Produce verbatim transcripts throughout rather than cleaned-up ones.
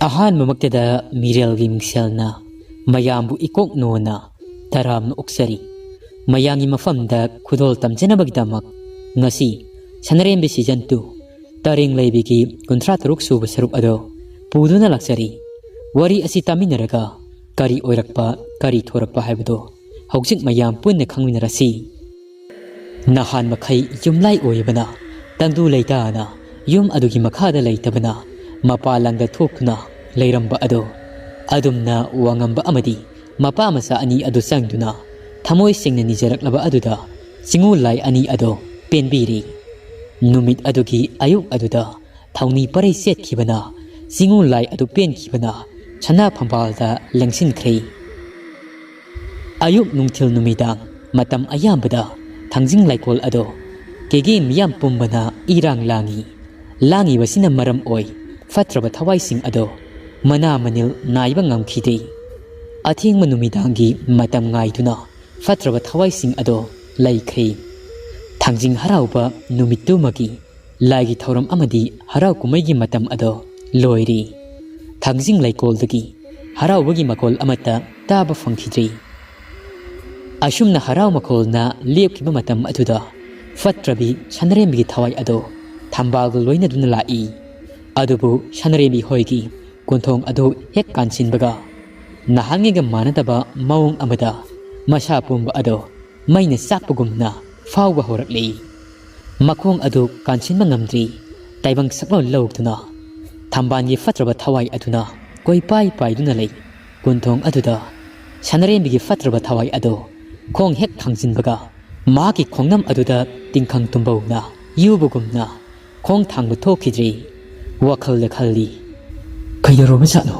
ꯑꯍꯥꯟꯕꯃꯛꯇꯗ ꯃꯤꯔꯦꯜꯒꯤ ꯃꯤꯡꯁꯦꯜꯅ ꯃꯌꯥꯝꯕꯨ ꯏꯀꯣꯛ ꯅꯣꯟꯅ ꯇꯔꯥꯝꯅ ꯑꯣꯛꯆꯔꯤ꯫ ꯃꯌꯥꯝꯒꯤ ꯃꯐꯝꯗ ꯈꯨꯗꯣꯜ ꯇꯝꯖꯅꯕꯒꯤꯗꯃꯛ ꯉꯁꯤ ꯁꯅꯔꯦꯝꯕꯤ season two ꯇꯔꯦꯡ ꯂꯩꯕꯤꯒꯤ ꯀꯨꯟꯊ꯭ꯔꯥ ꯇꯔꯨꯛ ꯁꯨꯕ ꯁꯔꯨꯛ ꯑꯗꯣ ꯄꯨꯗꯨꯅ ꯂꯥꯛꯆꯔꯤ꯫ ꯋꯥꯔꯤ ꯑꯁꯤ ꯇꯥꯃꯤꯟꯅꯔꯒ ꯀꯔꯤ ꯑꯣꯏꯔꯛꯄ, ꯀꯔꯤ ꯊꯣꯔꯛꯄ ꯍꯥꯏꯕꯗꯣ ꯍꯧꯖꯤꯛ ꯃꯌꯥꯝ ꯄꯨꯟꯅ ꯈꯪꯃꯤꯟꯅꯔꯁꯤ꯫ ꯅꯍꯥꯟ ꯃꯈꯩ ꯌꯨꯝꯂꯥꯏ ꯑꯣꯏꯕꯅ, ꯇꯪꯗꯨ ꯂꯩꯇꯥꯅ ꯌꯨꯝ ꯑꯗꯨꯒꯤ ꯃꯈꯥꯗ ꯂꯩꯇꯕꯅ, ꯃꯄꯥꯟ ꯂꯝꯗ ꯊꯣꯛꯇꯨꯅ ꯂꯩꯔꯝꯕ ꯑꯗꯣ, ꯑꯗꯨꯝꯅ ꯋꯥꯉꯝꯕ ꯑꯃꯗꯤ ꯃꯄꯥ ꯃꯆꯥ ꯑꯅꯤ ꯑꯗꯨ ꯆꯪꯗꯨꯅ ꯊꯃꯣꯏ ꯁꯦꯡꯅ ꯅꯤꯖꯔꯛꯂꯕ ꯑꯗꯨꯗ ꯆꯤꯡꯉꯨ ꯂꯥꯏ ꯑꯅꯤ ꯑꯗꯣ ꯄꯦꯟꯕꯤꯔꯤ꯫ ꯅꯨꯃꯤꯠ ꯑꯗꯨꯒꯤ ꯑꯌꯨꯛ ꯑꯗꯨꯗ ꯊꯧꯅꯤ ꯄꯔꯩ ꯆꯦꯠꯈꯤꯕꯅ ꯆꯤꯡꯉꯨ ꯂꯥꯏ ꯑꯗꯨ ꯄꯦꯟꯈꯤꯕꯅ ꯁꯅꯥ ꯐꯝꯕꯥꯜꯗ ꯂꯦꯡꯁꯤꯟꯈ꯭ꯔꯦ꯫ ꯑꯌꯨꯛ, ꯅꯨꯡꯊꯤꯜ, ꯅꯨꯃꯤꯗꯥꯡ ꯃꯇꯝ ꯑꯌꯥꯝꯕꯗ ꯊꯥꯡꯖꯤꯡ ꯂꯩꯀꯣꯜ ꯑꯗꯣ ꯀꯦꯒꯦ ꯃꯤꯌꯥꯝ ꯄꯨꯝꯕꯅ ꯏꯔꯥꯡ ꯂꯥꯡꯏ꯫ ꯂꯥꯡꯉꯤꯕꯁꯤꯅ ꯃꯔꯝ ꯑꯣꯏ ꯐꯠꯇ꯭ꯔꯕ ꯊꯋꯥꯏꯁꯤꯡ ꯑꯗꯣ ꯃꯅꯥ ꯃꯅꯤꯜ ꯅꯥꯏꯕ ꯉꯝꯈꯤꯗꯦ꯫ ꯑꯊꯦꯡꯕ ꯅꯨꯃꯤꯗꯥꯡꯒꯤ ꯃꯇꯝ ꯉꯥꯏꯗꯨꯅ ꯐꯠꯇ꯭ꯔꯕ ꯊꯋꯥꯏꯁꯤꯡ ꯑꯗꯣ ꯂꯩꯈ꯭ꯔꯦ꯫ ꯊꯥꯡꯖꯤꯡ ꯍꯔꯥꯎꯕ ꯅꯨꯃꯤꯠꯇꯨꯃꯒꯤ ꯂꯥꯏꯒꯤ ꯊꯧꯔꯝ ꯑꯃꯗꯤ ꯍꯔꯥꯎ ꯀꯨꯝꯍꯩꯒꯤ ꯃꯇꯝ ꯑꯗꯣ ꯂꯣꯏꯔꯦ꯫ ꯊꯥꯡꯖꯤꯡ ꯂꯩꯀꯣꯜꯗꯒꯤ ꯍꯔꯥꯎꯕꯒꯤ ꯃꯈꯣꯜ ꯑꯃꯠꯇ ꯇꯥꯕ ꯐꯪꯈꯤꯗ꯭ꯔꯦ꯫ ꯑꯁꯨꯝꯅ ꯍꯔꯥꯎ ꯃꯈꯣꯜꯅ ꯂꯦꯞꯈꯤꯕ ꯃꯇꯝ ꯑꯗꯨꯗ ꯐꯠꯇ꯭ꯔꯕꯤ ꯁꯅꯔꯦꯝꯕꯤꯒꯤ ꯊꯋꯥꯏ ꯑꯗꯣ ꯊꯝꯕꯥꯜꯒ ꯂꯣꯏꯅꯗꯨꯅ ꯂꯥꯛꯏ꯫ ꯑꯗꯨꯕꯨ ꯁꯅꯔꯦꯝꯕꯤ ꯍꯣꯏꯒꯤ ꯀꯣꯟꯊꯣꯡ ꯑꯗꯨ ꯍꯦꯛ ꯀꯥꯟꯁꯤꯟꯕꯒ ꯅꯍꯥꯟꯉꯩꯒ ꯃꯥꯟꯅꯗꯕ ꯃꯑꯣꯡ ꯑꯃꯗ ꯃꯁꯥ ꯄꯨꯝꯕ ꯑꯗꯣ ꯃꯩꯅ ꯆꯥꯛꯄꯒꯨꯝꯅ ꯐꯥꯎꯕ ꯍꯧꯔꯛꯂꯤ꯫ ꯃꯈꯣꯡ ꯑꯗꯨ ꯀꯥꯟꯁꯤꯟꯕ ꯉꯝꯗ꯭ꯔꯤ꯫ ꯇꯥꯏꯕꯪ ꯁꯛꯂꯣꯟ ꯂꯧꯗꯨꯅ ꯊꯝꯕꯥꯜꯒꯤ ꯐꯠꯇ꯭ꯔꯕ ꯊꯋꯥꯏ ꯑꯗꯨꯅ ꯀꯣꯏꯄꯥꯏ ꯄꯥꯏꯗꯨꯅ ꯂꯩ꯫ ꯀꯣꯟꯊꯣꯡ ꯑꯗꯨꯗ ꯁꯅꯔꯦꯝꯕꯤꯒꯤ ꯐꯠꯇ꯭ꯔꯕ ꯊꯋꯥꯏ ꯑꯗꯨ ꯈꯣꯡ ꯍꯦꯛ ꯊꯥꯡꯖꯤꯟꯕꯒ ꯃꯍꯥꯛꯀꯤ ꯈꯣꯡꯅꯝ ꯑꯗꯨꯗ ꯇꯤꯡꯈꯪ ꯇꯨꯝꯕꯧꯅ ꯌꯨꯕꯒꯨꯝꯅ ꯈꯣꯡ ꯊꯥꯡꯕ ꯊꯣꯛꯈꯤꯗ꯭ꯔꯦ꯫ ꯋꯥꯈꯜꯗ ꯈꯜꯂꯤ, "ꯀꯩꯗꯧꯔꯕꯖꯥꯠꯅꯣ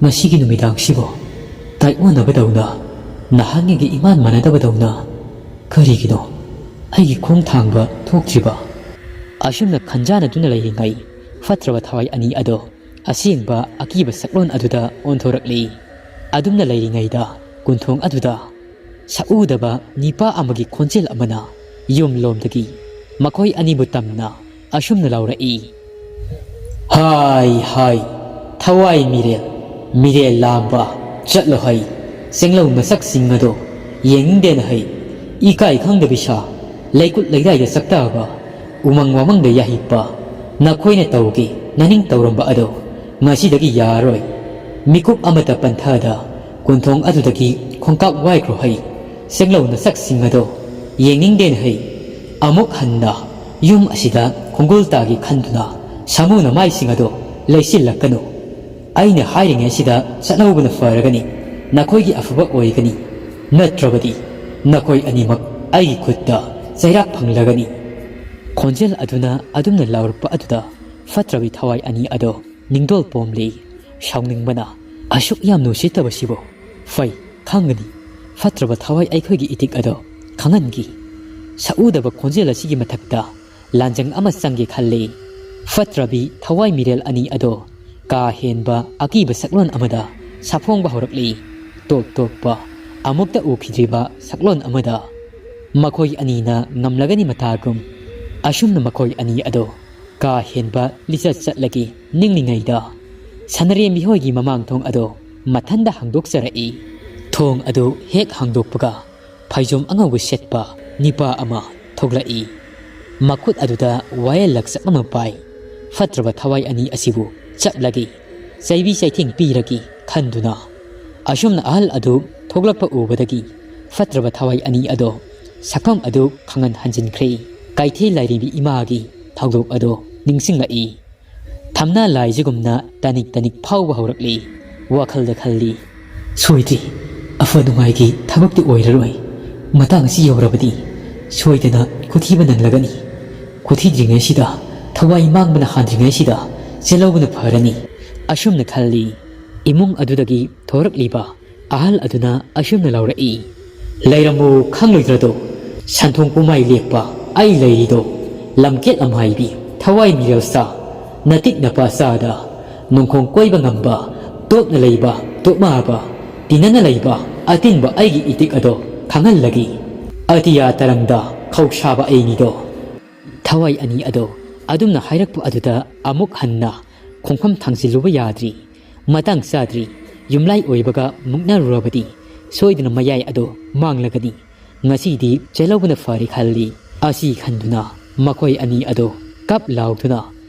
ꯉꯁꯤꯒꯤ ꯅꯨꯃꯤꯗꯥꯡꯁꯤꯕꯣ? ꯇꯥꯏꯑꯣꯟꯅꯕꯗꯧꯅ, ꯅꯍꯥꯟꯉꯩꯒ ꯏꯃꯥꯟ ꯃꯥꯟꯅꯗꯕꯗꯧꯅ ꯀꯔꯤꯒꯤꯅꯣ ꯑꯩꯒꯤ ꯈꯣꯡ ꯊꯥꯡꯕ ꯊꯣꯛꯇ꯭ꯔꯤꯕ?" ꯑꯁꯨꯝꯅ ꯈꯟꯖꯥꯟꯅꯗꯨꯅ ꯂꯩꯔꯤꯉꯩ ꯐꯠꯇ꯭ꯔꯕ ꯊꯋꯥꯏ ꯑꯅꯤ ꯑꯗꯣ ꯑꯁꯦꯡꯕ ꯑꯀꯤꯕ ꯁꯛꯂꯣꯟ ꯑꯗꯨꯗ ꯑꯣꯟꯊꯣꯔꯛꯂꯤ꯫ ꯑꯗꯨꯝꯅ ꯂꯩꯔꯤꯉꯩꯗ ꯀꯣꯟꯊꯣꯡ ꯑꯗꯨꯗ ꯁꯛꯎꯗꯕ ꯅꯤꯄꯥ ꯑꯃꯒꯤ ꯈꯣꯟꯖꯦꯜ ꯑꯃꯅ ꯌꯨꯝꯂꯣꯝꯗꯒꯤ ꯃꯈꯣꯏ ꯑꯅꯤꯕꯨ ꯇꯝꯅ ꯑꯁꯨꯝꯅ ꯂꯥꯎꯔꯛꯏ, "ꯍꯥꯏ, ꯍꯥꯏ, ꯊꯋꯥꯏ ꯃꯤꯔꯦꯜ, ꯃꯤꯔꯦꯜ ꯂꯥꯝꯕ, ꯆꯠꯂꯣ ꯍꯩ꯫ ꯆꯦꯡꯂꯧ ꯅꯁꯛꯁꯤꯡ ꯑꯗꯣ ꯌꯦꯡꯅꯤꯡꯗꯦꯅ ꯍꯩ꯫ ꯏꯀꯥꯏ ꯈꯪꯗꯕꯤ ꯁꯥ, ꯂꯩꯀꯨꯠ ꯂꯩꯔꯥꯏꯗ ꯆꯥꯛꯇꯥꯕ, ꯎꯃꯪ ꯋꯥꯃꯪꯗ ꯌꯥꯍꯤꯞꯄ, ꯅꯈꯣꯏꯅ ꯇꯧꯒꯦ ꯅꯅꯤꯡ ꯇꯧꯔꯝꯕ ꯑꯗꯣ ꯉꯁꯤꯗꯒꯤ ꯌꯥꯔꯔꯣꯏ꯫ ꯃꯤꯀꯨꯞ ꯑꯃꯇ ꯄꯟꯊꯗ ꯀꯣꯟꯊꯣꯡ ꯑꯗꯨꯗꯒꯤ ꯈꯣꯡꯀꯥꯞ ꯋꯥꯏꯈ꯭ꯔꯣ ꯍꯩ꯫ ꯆꯦꯡꯂꯧ ꯅꯁꯛꯁꯤꯡ ꯑꯗꯣ ꯌꯦꯡꯅꯤꯡꯗꯦꯅ ꯍꯩ꯫ ꯑꯃꯨꯛ ꯍꯟꯅ ꯌꯨꯝ ꯑꯁꯤꯗ ꯈꯣꯡꯒꯨꯜ ꯇꯥꯒꯦ ꯈꯟꯗꯨꯅ ꯁꯥꯃꯨꯅ ꯃꯥꯏꯁꯤꯡ ꯑꯗꯣ ꯂꯩꯁꯤꯜꯂꯛꯀꯅꯨ꯫ ꯑꯩꯅ ꯍꯥꯏꯔꯤꯉꯩꯁꯤꯗ ꯆꯠꯍꯧꯕꯅ ꯐꯔꯒꯅꯤ꯫ ꯅꯈꯣꯏꯒꯤ ꯑꯐꯕ ꯑꯣꯏꯒꯅꯤ꯫ ꯅꯠꯇ꯭ꯔꯕꯗꯤ ꯅꯈꯣꯏ ꯑꯅꯤꯃꯛ ꯑꯩꯒꯤ ꯈꯨꯠꯇ ꯆꯩꯔꯥꯛ ꯐꯪꯂꯒꯅꯤ꯫ ꯈꯣꯟꯖꯦꯜ ꯑꯗꯨꯅ ꯑꯗꯨꯝꯅ ꯂꯥꯎꯔꯛꯄ ꯑꯗꯨꯗ ꯐꯠꯇ꯭ꯔꯕꯤ ꯊꯋꯥꯏ ꯑꯅꯤ ꯑꯗꯣ ꯅꯤꯡꯗꯣꯜ ꯄꯣꯝꯂꯤ꯫ ꯁꯥꯎꯅꯤꯡꯕꯅ, "ꯑꯁꯨꯛ ꯌꯥꯝ ꯅꯨꯡꯁꯤꯠꯇꯕꯁꯤꯕꯨ? ꯐꯩ, ꯈꯪꯒꯅꯤ꯫ ꯐꯠꯇ꯭ꯔꯕ ꯊꯋꯥꯏ ꯑꯩꯈꯣꯏꯒꯤ ꯏꯇꯤꯛ ꯑꯗꯣ ꯈꯪꯍꯟꯈꯤ꯫ ꯁꯛꯎꯗꯕ ꯈꯣꯟꯖꯦꯜ ꯑꯁꯤꯒꯤ ꯃꯊꯛꯇ ꯂꯥꯟꯖꯪ ꯑꯃ ꯆꯪꯒꯦ ꯈꯜꯂꯤ"꯫ ꯐꯠꯇ꯭ꯔꯕꯤ ꯊꯋꯥꯏ ꯃꯤꯔꯦꯜ ꯑꯅꯤ ꯑꯗꯣ ꯀꯥ ꯍꯦꯟꯕ ꯑꯀꯤꯕ ꯁꯛꯂꯣꯟ ꯑꯃꯗ ꯁꯥꯐꯣꯡꯕ ꯍꯧꯔꯛꯂꯤ꯫ ꯇꯣꯞ ꯇꯣꯞꯄ, ꯑꯃꯨꯛꯇ ꯎꯈꯤꯗ꯭ꯔꯤꯕ ꯁꯛꯂꯣꯟ ꯑꯃꯗ꯫ ꯃꯈꯣꯏ ꯑꯅꯤꯅ ꯉꯝꯂꯒꯅꯤ ꯃꯇꯥꯒꯨꯝ ꯑꯁꯨꯝꯅ ꯃꯈꯣꯏ ꯑꯅꯤ ꯑꯗꯣ ꯀꯥ ꯍꯦꯟꯕ ꯂꯤꯆꯠ ꯆꯠꯂꯒꯦ ꯅꯤꯡꯂꯤꯉꯩꯗ, ꯁꯅꯔꯦꯝꯕꯤ ꯍꯣꯏꯒꯤ ꯃꯃꯥꯡ ꯊꯣꯡ ꯑꯗꯣ ꯃꯊꯟꯗ ꯍꯥꯡꯗꯣꯛꯆꯔꯛꯏ꯫ ꯊꯣꯡ ꯑꯗꯨ ꯍꯦꯛ ꯍꯥꯡꯗꯣꯛꯄꯒ, ꯐꯩꯖꯣꯝ ꯑꯉꯧꯕ ꯁꯦꯠꯄ ꯅꯤꯄꯥ ꯑꯃ ꯊꯣꯛꯂꯛꯏ꯫ ꯃꯈꯨꯠ ꯑꯗꯨꯗ ꯋꯥꯌꯦꯜ ꯂꯛꯆꯛ ꯑꯃ ꯄꯥꯏ꯫ ꯐꯠꯇ꯭ꯔꯕ ꯊꯋꯥꯏ ꯑꯅꯤ ꯑꯁꯤꯕꯨ ꯆꯠꯂꯒꯦ, ꯆꯩꯕꯤ ꯆꯩꯊꯦꯡ ꯄꯤꯔꯒꯦ ꯈꯟꯗꯨꯅ꯫ ꯑꯁꯨꯝꯅ ꯑꯍꯜ ꯑꯗꯨ ꯊꯣꯛꯂꯛꯄ ꯎꯕꯗꯒꯤ ꯐꯠꯇ꯭ꯔꯕ ꯊꯋꯥꯏ ꯑꯅꯤ ꯑꯗꯣ ꯁꯛꯐꯝ ꯑꯗꯨ ꯈꯪꯍꯟ ꯍꯟꯖꯤꯟꯈ꯭ꯔꯦ꯫ ꯀꯩꯊꯦꯜ ꯂꯥꯏꯔꯦꯝꯕꯤ ꯏꯃꯥꯒꯤ ꯊꯧꯗꯣꯛ ꯑꯗꯣ ꯅꯤꯡꯁꯤꯡꯂꯛꯏ꯫ ꯊꯝꯅꯥ ꯂꯥꯏꯁꯤꯒꯨꯝꯅ ꯇꯅꯤꯛ ꯇꯅꯤꯛ ꯐꯥꯎꯕ ꯍꯧꯔꯛꯂꯤ꯫ ꯋꯥꯈꯜꯗ ꯈꯜꯂꯤ, "ꯁꯣꯏꯗ꯭ꯔꯤ, ꯑꯐ ꯅꯨꯡꯉꯥꯏꯒꯤ ꯊꯕꯛꯇꯤ ꯑꯣꯏꯔꯔꯣꯏ꯫ ꯃꯇꯥꯡ ꯑꯁꯤ ꯌꯧꯔꯕꯗꯤ ꯁꯣꯏꯗꯅ ꯈꯨꯊꯤꯕ ꯅꯪꯂꯒꯅꯤ꯫ ꯈꯨꯊꯤꯗ꯭ꯔꯤꯉꯩꯁꯤꯗ, ꯊꯋꯥꯏ ꯃꯥꯡꯕꯅ ꯍꯥꯟꯗ꯭ꯔꯤꯉꯩꯁꯤꯗ ꯆꯦꯜꯍꯧꯕꯅ ꯐꯔꯅꯤ"꯫ ꯑꯁꯨꯝꯅ ꯈꯜꯂꯤ꯫ ꯏꯃꯨꯡ ꯑꯗꯨꯗꯒꯤ ꯊꯣꯔꯛꯂꯤꯕ ꯑꯍꯜ ꯑꯗꯨꯅ ꯑꯁꯨꯝꯅ ꯂꯥꯎꯔꯛꯏ, "ꯂꯩꯔꯝꯃꯨ ꯈꯪꯂꯣꯏꯗ꯭ꯔꯗꯣ? ꯁꯟꯊꯣꯡ ꯄꯨꯝꯃꯥꯏ ꯂꯦꯛꯄ ꯑꯩ ꯂꯩꯔꯤꯗꯣ, ꯂꯝꯀꯦꯠ ꯂꯝꯍꯥꯏꯕꯤ ꯊꯋꯥꯏ ꯃꯤꯔꯦꯜ ꯁꯥ, ꯅꯇꯤꯛ ꯅꯄꯥ ꯆꯥꯗ, ꯅꯣꯡꯈꯣꯡ ꯀꯣꯏꯕ ꯉꯝꯕ, ꯇꯣꯞꯅ ꯂꯩꯕ ꯇꯣꯞꯃꯥꯕ, ꯇꯤꯟꯅꯅ ꯂꯩꯕ ꯑꯇꯤꯟꯕ ꯑꯩꯒꯤ ꯏꯇꯤꯛ ꯑꯗꯣ ꯈꯪꯍꯜꯂꯒꯦ꯫ ꯑꯇꯤꯌꯥ ꯇꯔꯪꯗ ꯈꯧꯁꯥꯕ ꯑꯩꯅꯤꯗꯣ"꯫ ꯊꯋꯥꯏ ꯑꯅꯤ ꯑꯗꯣ ꯑꯗꯨꯝꯅ ꯍꯥꯏꯔꯛꯄ ꯑꯗꯨꯗ ꯑꯃꯨꯛ ꯍꯟꯅ ꯈꯣꯡꯐꯝ ꯊꯥꯡꯖꯤꯜꯂꯨꯕ ꯌꯥꯗ꯭ꯔꯤ꯫ ꯃꯇꯥꯡ ꯆꯥꯗ꯭ꯔꯤ꯫ ꯌꯨꯝꯂꯥꯏ ꯑꯣꯏꯕꯒ ꯃꯨꯛꯅꯔꯨꯔꯕꯗꯤ ꯁꯣꯏꯗꯅ ꯃꯌꯥꯏ ꯑꯗꯣ ꯃꯥꯡꯂꯒꯅꯤ꯫ ꯉꯁꯤꯗꯤ ꯆꯦꯜꯍꯧꯕꯅ ꯐꯔꯦ ꯈꯜꯂꯤ꯫ ꯑꯁꯤ ꯈꯟꯗꯨꯅ ꯃꯈꯣꯏ ꯑꯅꯤ ꯑꯗꯣ ꯀꯞ ꯂꯥꯎꯗꯨꯅ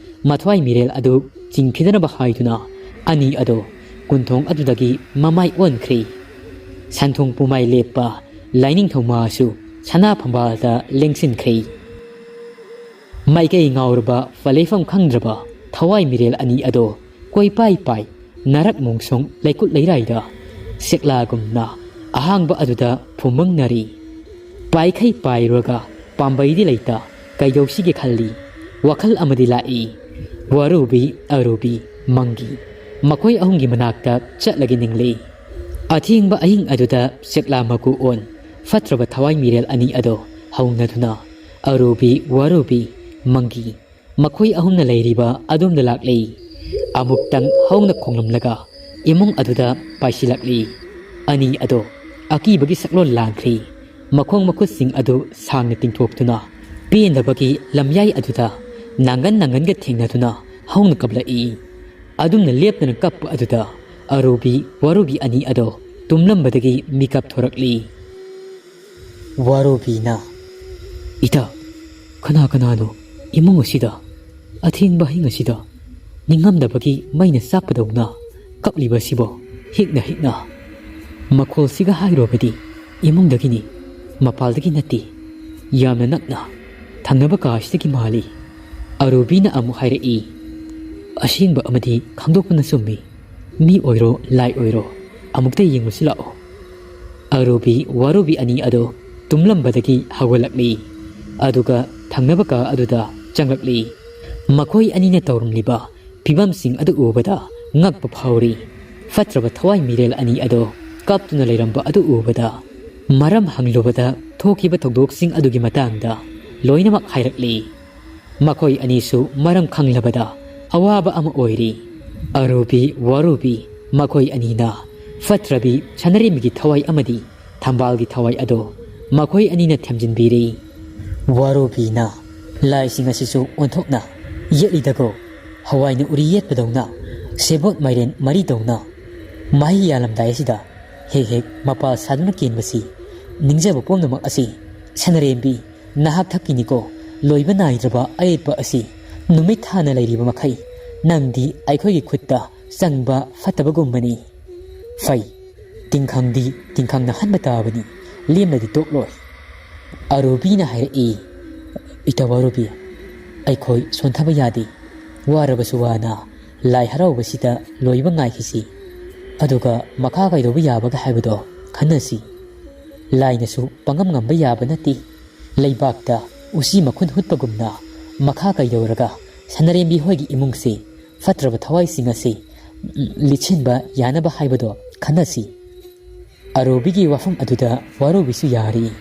ꯃꯊ꯭ꯋꯥꯏ ꯃꯤꯔꯦꯜ ꯑꯗꯨ ꯆꯤꯡꯈꯤꯗꯅꯕ ꯍꯥꯏꯗꯨꯅ ꯑꯅꯤ ꯑꯗꯣ ꯀꯨꯟꯊꯣꯡ ꯑꯗꯨꯗꯒꯤ ꯃꯃꯥꯏ ꯑꯣꯟꯈ꯭ꯔꯦ꯫ ꯁꯟꯊꯣꯡ ꯄꯨꯃꯥꯏ ꯂꯦꯞꯄ ꯂꯥꯏꯅꯤꯡꯊꯧ ꯃꯥꯁꯨ ꯁꯅꯥ ꯐꯝꯕꯥꯜꯗ ꯂꯦꯡꯁꯤꯟꯈ꯭ꯔꯦ꯫ ꯃꯥꯏꯀꯩ ꯉꯥꯎꯔꯕ ꯐꯂꯩꯐꯝ ꯈꯪꯗ꯭ꯔꯕ ꯊꯋꯥꯏ ꯃꯤꯔꯦꯜ ꯑꯅꯤ ꯑꯗꯣ ꯀꯣꯏꯄꯥꯏ ꯄꯥꯏ ꯅꯥꯔꯛ ꯃꯣꯡꯁꯣꯡ ꯂꯩꯀꯨꯠ ꯂꯩꯔꯥꯏꯗ ꯁꯦꯛꯂꯥꯒꯨꯝꯅ ꯑꯍꯥꯡꯕ ꯑꯗꯨꯗ ꯐꯨꯝꯃꯪꯅꯔꯤ꯫ ꯄꯥꯏꯈꯩ ꯄꯥꯏꯔꯨꯔꯒ ꯄꯥꯝꯕꯩꯗꯤ ꯂꯩꯇ ꯀꯩꯗꯧꯁꯤꯒꯦ ꯈꯜꯂꯤ꯫ ꯋꯥꯈꯜ ꯑꯃꯗꯤ ꯂꯥꯛꯏ꯫ ꯋꯥꯔꯨꯕꯤ, ꯑꯔꯨꯕꯤ, ꯃꯪꯒꯤ ꯃꯈꯣꯏ ꯑꯍꯨꯝꯒꯤ ꯃꯅꯥꯛꯇ ꯆꯠꯂꯒꯦ ꯅꯤꯡꯂꯤ꯫ ꯑꯊꯦꯡꯕ ꯑꯍꯤꯡ ꯑꯗꯨꯗ ꯁꯦꯛꯂꯥ ꯃꯀꯨ ꯑꯣꯟ ꯐꯠꯇ꯭ꯔꯕ ꯊꯋꯥꯏ ꯃꯤꯔꯦꯜ ꯑꯅꯤ ꯑꯗꯣ ꯍꯧꯅꯗꯨꯅ ꯑꯔꯨꯕꯤ, ꯋꯥꯔꯨꯕꯤ, ꯃꯪꯒꯤ ꯃꯈꯣꯏ ꯑꯍꯨꯝꯅ ꯂꯩꯔꯤꯕ ꯑꯗꯣꯝꯗ ꯂꯥꯛꯂꯤ꯫ ꯑꯃꯨꯛꯇꯪ ꯍꯧꯅ ꯈꯣꯡꯂꯝꯂꯒ ꯏꯃꯨꯡ ꯑꯗꯨꯗ ꯄꯥꯏꯁꯤꯜꯂꯛꯂꯤ꯫ ꯑꯅꯤ ꯑꯗꯣ ꯑꯀꯤꯕꯒꯤ ꯁꯛꯂꯣꯟ ꯂꯥꯡꯈ꯭ꯔꯤ꯫ ꯃꯈꯣꯡ ꯃꯈꯨꯠꯁꯤꯡ ꯑꯗꯨ ꯁꯥꯡꯅ ꯇꯤꯡꯊꯣꯛꯇꯨꯅ ꯄꯦꯟꯗꯕꯒꯤ ꯂꯝꯌꯥꯏ ꯑꯗꯨꯗ ꯅꯥꯡꯒꯟ ꯅꯥꯡꯒꯟꯒ ꯊꯦꯡꯅꯗꯨꯅ ꯍꯧꯅ ꯀꯞꯂꯛꯏ꯫ ꯑꯗꯨꯝꯅ ꯂꯦꯞꯇꯅ ꯀꯞꯄ ꯑꯗꯨꯗ ꯑꯔꯨꯕꯤ ꯋꯥꯔꯨꯕꯤ ꯑꯅꯤ ꯑꯗꯣ ꯇꯨꯝꯂꯝꯕꯗꯒꯤ ꯃꯤꯀꯞ ꯊꯣꯔꯛꯂꯤ꯫ ꯋꯥꯔꯨꯕꯤꯅ, "ꯏꯇꯥ, ꯀꯅꯥ ꯀꯅꯥꯅꯣ ꯏꯃꯨꯡ ꯑꯁꯤꯗ ꯑꯊꯦꯡꯕ ꯑꯍꯤꯡ ꯑꯁꯤꯗ ꯅꯤꯡꯉꯝꯗꯕꯒꯤ ꯃꯩꯅ ꯆꯥꯛꯄꯗꯧꯅ ꯀꯞꯂꯤꯕ ꯑꯁꯤꯕꯣ? ꯍꯤꯛꯅ ꯍꯤꯛꯅ ꯃꯈꯣꯜꯁꯤꯒ ꯍꯥꯏꯔꯨꯔꯕꯗꯤ ꯏꯃꯨꯡꯗꯒꯤꯅꯤ, ꯃꯄꯥꯜꯗꯒꯤ ꯅꯠꯇꯦ꯫ ꯌꯥꯝꯅ ꯅꯛꯅ ꯊꯪꯅꯕ ꯀꯥ ꯑꯁꯤꯗꯒꯤ ꯃꯥꯜꯂꯤ꯫" ꯑꯔꯨꯕꯤꯅ ꯑꯃꯨꯛ ꯍꯥꯏꯔꯛꯏ, "ꯑꯁꯦꯡꯕ ꯑꯃꯗꯤ ꯈꯪꯗꯣꯛꯄꯅ ꯆꯨꯝꯃꯤ꯫ ꯃꯤ ꯑꯣꯏꯔꯣ ꯂꯥꯏ ꯑꯣꯏꯔꯣ, ꯑꯃꯨꯛꯇ ꯌꯦꯡꯉꯨꯁꯤ ꯂꯥꯛꯑꯣ꯫" ꯑꯔꯨꯕꯤ ꯋꯥꯔꯨꯕꯤ ꯑꯅꯤ ꯑꯗꯣ ꯇꯨꯝꯂꯝꯕꯗꯒꯤ ꯍꯧꯒꯠꯂꯛꯂꯤ꯫ ꯑꯗꯨꯒ ꯊꯪꯅꯕ ꯀꯥ ꯑꯗꯨꯗ ꯆꯪꯂꯛꯂꯤ꯫ ꯃꯈꯣꯏ ꯑꯅꯤꯅ ꯇꯧꯔꯝꯂꯤꯕ ꯐꯤꯕꯝꯁꯤꯡ ꯑꯗꯨ ꯎꯕꯗ ꯉꯛꯄ ꯐꯥꯎꯔꯤ꯫ ꯐꯠꯇ꯭ꯔꯕ ꯊꯋꯥꯏ ꯃꯤꯔꯦꯜ ꯑꯅꯤ ꯑꯗꯣ ꯀꯞꯇꯨꯅ ꯂꯩꯔꯝꯕ ꯑꯗꯨ ꯎꯕꯗ ꯃꯔꯝ ꯍꯪꯂꯨꯕꯗ ꯊꯣꯛꯈꯤꯕ ꯊꯧꯗꯣꯛꯁꯤꯡ ꯑꯗꯨꯒꯤ ꯃꯇꯥꯡꯗ ꯂꯣꯏꯅꯃꯛ ꯍꯥꯏꯔꯛꯂꯤ꯫ ꯃꯈꯣꯏ ꯑꯅꯤꯁꯨ ꯃꯔꯝ ꯈꯪꯂꯕꯗ ꯑꯋꯥꯕ ꯑꯃ ꯑꯣꯏꯔꯤ꯫ ꯑꯔꯨꯕꯤ ꯋꯥꯔꯨꯕꯤ ꯃꯈꯣꯏ ꯑꯅꯤꯅ ꯐꯠꯇ꯭ꯔꯕꯤ ꯁꯅꯔꯦꯝꯕꯤꯒꯤ ꯊꯋꯥꯏ ꯑꯃꯗꯤ ꯊꯝꯕꯥꯜꯒꯤ ꯊꯋꯥꯏ ꯑꯗꯣ ꯃꯈꯣꯏ ꯑꯅꯤꯅ ꯊꯦꯝꯖꯤꯟꯕꯤꯔꯤ꯫ ꯋꯥꯔꯨꯕꯤꯅ, "ꯂꯥꯏꯁꯤꯡ ꯑꯁꯤꯁꯨ ꯑꯣꯟꯊꯣꯛꯅ ꯌꯦꯠꯂꯤꯗꯀꯣ꯫ ꯍꯋꯥꯏꯅ ꯎꯔꯤ ꯌꯦꯠꯄꯗꯧꯅ, ꯁꯦꯕꯣꯠ ꯃꯥꯏꯔꯦꯟ ꯃꯔꯤꯗꯧꯅ, ꯃꯍꯩ ꯌꯥꯜꯂꯝꯗꯥꯏ ꯑꯁꯤꯗ ꯍꯦꯛ ꯍꯦꯛ ꯃꯄꯥꯜ ꯁꯥꯗꯨꯅ ꯀꯦꯟꯕꯁꯤ ꯅꯤꯡꯖꯕ ꯄꯨꯝꯅꯃꯛ ꯑꯁꯤ ꯁꯅꯔꯦꯝꯕꯤ ꯅꯍꯥꯛ ꯊꯛꯀꯤꯅꯤꯀꯣ꯫ ꯂꯣꯏꯕ ꯅꯥꯏꯗ꯭ꯔꯕ ꯑꯌꯦꯠꯄ ꯑꯁꯤ ꯅꯨꯃꯤꯠ ꯊꯥꯅ ꯂꯩꯔꯤꯕ ꯃꯈꯩ ꯅꯪꯗꯤ ꯑꯩꯈꯣꯏꯒꯤ ꯈꯨꯠꯇ ꯆꯪꯕ ꯐꯠꯇꯕꯒꯨꯝꯕꯅꯤ꯫ ꯐꯩ, ꯇꯤꯡꯈꯪꯗꯤ ꯇꯤꯡꯈꯪꯅ ꯍꯟꯕ ꯇꯥꯕꯅꯤ, ꯂꯦꯝꯅꯗꯤ ꯇꯣꯛꯂꯣꯏ꯫ ꯑꯔꯨꯕꯤꯅ ꯍꯥꯏꯔꯛꯏ, "ꯏꯇꯥꯎ ꯑꯔꯨꯕꯤ, ꯑꯩꯈꯣꯏ ꯁꯣꯟꯊꯕ ꯌꯥꯗꯦ꯫ ꯋꯥꯔꯕꯁꯨ ꯋꯥꯅ ꯂꯥꯏ ꯍꯔꯥꯎꯕꯁꯤꯗ ꯂꯣꯏꯕ ꯉꯥꯏꯈꯤꯁꯤ꯫ ꯑꯗꯨꯒ ꯃꯈꯥ ꯀꯩꯗꯧꯕ ꯌꯥꯕꯒꯦ ꯍꯥꯏꯕꯗꯣ ꯈꯟꯅꯁꯤ꯫ ꯂꯥꯏꯅꯁꯨ ꯄꯪꯉꯝ ꯉꯝꯕ ꯌꯥꯕ ꯅꯠꯇꯦ꯫ ꯂꯩꯕꯥꯛꯇ ꯎꯆꯤ ꯃꯈꯨꯟ ꯍꯨꯠꯄꯒꯨꯝꯅ ꯃꯈꯥ ꯀꯩꯗꯧꯔꯒ ꯁꯅꯔꯦꯝꯕꯤ ꯍꯣꯏꯒꯤ ꯏꯃꯨꯡꯁꯤ ꯐꯠꯇ꯭ꯔꯕ ꯊꯋꯥꯏꯁꯤꯡ ꯑꯁꯤ ꯂꯤꯠꯁꯤꯟꯕ ꯌꯥꯅꯕ ꯍꯥꯏꯕꯗꯣ ꯈꯟꯅꯁꯤ꯫" ꯑꯔꯨꯕꯤꯒꯤ ꯋꯥꯐꯝ ꯑꯗꯨꯗ ꯋꯥꯔꯨꯕꯤꯁꯨ ꯌꯥꯔꯤ꯫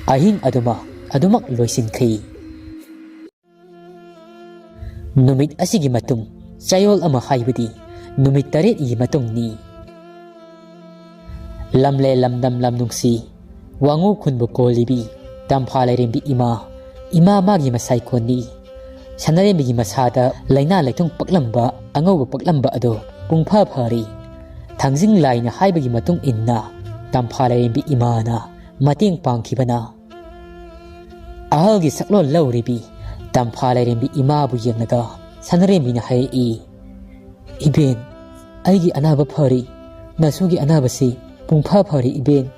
ꯑꯍꯤꯡ ꯑꯗꯨꯃꯛ ꯑꯗꯨꯃꯛ ꯂꯣꯏꯁꯤꯟꯈꯤ꯫ ꯅꯨꯃꯤꯠ ꯑꯁꯤꯒꯤ ꯃꯇꯨꯡ ꯆꯌꯣꯜ ꯑꯃ, ꯍꯥꯏꯕꯗꯤ ꯅꯨꯃꯤꯠ ꯇꯔꯦꯠꯅꯤꯒꯤ ꯃꯇꯨꯡꯅꯤ꯫ ꯂꯝꯂꯦ ꯂꯝꯗꯝ ꯂꯝ ꯅꯨꯡꯁꯤ, ꯋꯥꯉꯨ ꯈꯨꯟꯕꯨ ꯀꯣꯜꯂꯤꯕꯤ ꯇꯝꯐꯥ ꯂꯥꯏꯔꯦꯝꯕꯤ ꯏꯃꯥ, ꯏꯃꯥ ꯃꯥꯒꯤ ꯃꯁꯥꯏ ꯀꯣꯟꯅꯤ꯫ ꯁꯅꯥꯔꯦꯝꯕꯤꯒꯤ ꯃꯁꯥꯗ ꯂꯥꯏꯅꯥ ꯂꯥꯏꯊꯨꯡ ꯄꯛꯂꯝꯕ, ꯑꯉꯧꯕ ꯄꯛꯂꯝꯕ ꯑꯗꯣ ꯄꯨꯡꯐ ꯐꯔꯤ꯫ ꯊꯥꯡꯖꯤꯡ ꯂꯥꯏꯅ ꯍꯥꯏꯕꯒꯤ ꯃꯇꯨꯡ ꯏꯟꯅ ꯇꯝꯐꯥ ꯂꯥꯏꯔꯦꯝꯕꯤ ꯏꯃꯥꯅ ꯃꯇꯦꯡ ꯄꯥꯡꯈꯤꯕꯅ꯫ ꯑꯍꯜꯒꯤ ꯁꯛꯂꯣꯟ ꯂꯧꯔꯤꯕꯤ ꯇꯝꯐꯥ ꯂꯥꯏꯔꯦꯝꯕꯤ ꯏꯃꯥꯕꯨ ꯌꯦꯡꯂꯒ ꯁꯅꯥꯔꯦꯝꯕꯤꯅ ꯍꯥꯏꯔꯛꯏ, "ꯏꯕꯦꯟ, ꯑꯩꯒꯤ ꯑꯅꯥꯕ ꯐꯔꯤ꯫ ꯅꯁꯨꯒꯤ ꯑꯅꯥꯕꯁꯤ ꯄꯨꯡꯐ ꯐꯔꯤ ꯏꯕꯦꯟ꯫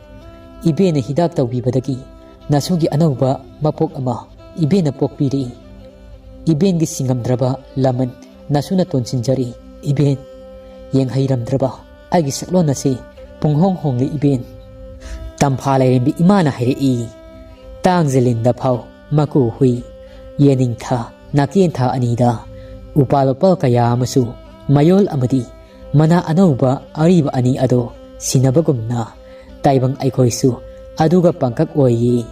ꯏꯕꯦꯟꯅ ꯍꯤꯗꯥꯛ ꯇꯧꯕꯤꯕꯗꯒꯤ ꯅꯁꯨꯒꯤ ꯑꯅꯧꯕ ꯃꯄꯣꯛ ꯑꯃ ꯏꯕꯦꯟꯅ ꯄꯣꯛꯄꯤꯔꯛꯏ꯫ ꯏꯕꯦꯟꯒꯤ ꯁꯤꯡꯉꯝꯗ꯭ꯔꯕ ꯂꯃꯟ ꯅꯁꯨꯅ ꯇꯣꯟꯁꯤꯟꯖꯔꯤ ꯏꯕꯦꯟ꯫ ꯌꯦꯡꯍꯩꯔꯝꯗ꯭ꯔꯕ ꯑꯩꯒꯤ ꯁꯛꯂꯣꯟ ꯑꯁꯤ ꯄꯨꯡꯍꯣꯡ ꯍꯣꯡꯂꯤ ꯏꯕꯦꯟ꯫" ꯇꯝꯐꯥ ꯂꯥꯏꯔꯦꯝꯕꯤ ꯏꯃꯥꯅ ꯍꯥꯏꯔꯛꯏ, "ꯇꯥꯡꯖ ꯂꯤꯟꯗ ꯐꯥꯎ ꯃꯀꯨ ꯍꯨꯏ, ꯌꯦꯅꯤꯡꯊꯥ ꯅꯥꯀꯦꯟꯊꯥ ꯑꯅꯤꯗ ꯎꯄꯥꯜ ꯋꯥꯄꯥꯜ ꯀꯌꯥ ꯑꯃꯁꯨ ꯃꯌꯣꯜ ꯑꯃꯗꯤ ꯃꯅꯥ ꯑꯅꯧꯕ ꯑꯔꯤꯕ ꯑꯅꯤ ꯑꯗꯣ ꯁꯤꯟꯅꯕꯒꯨꯝꯅ ꯇꯥꯏꯕꯪ ꯑꯩꯈꯣꯏꯁꯨ ꯑꯗꯨꯒ ꯄꯥꯡꯀꯛ ꯑꯣꯏꯌꯦ꯫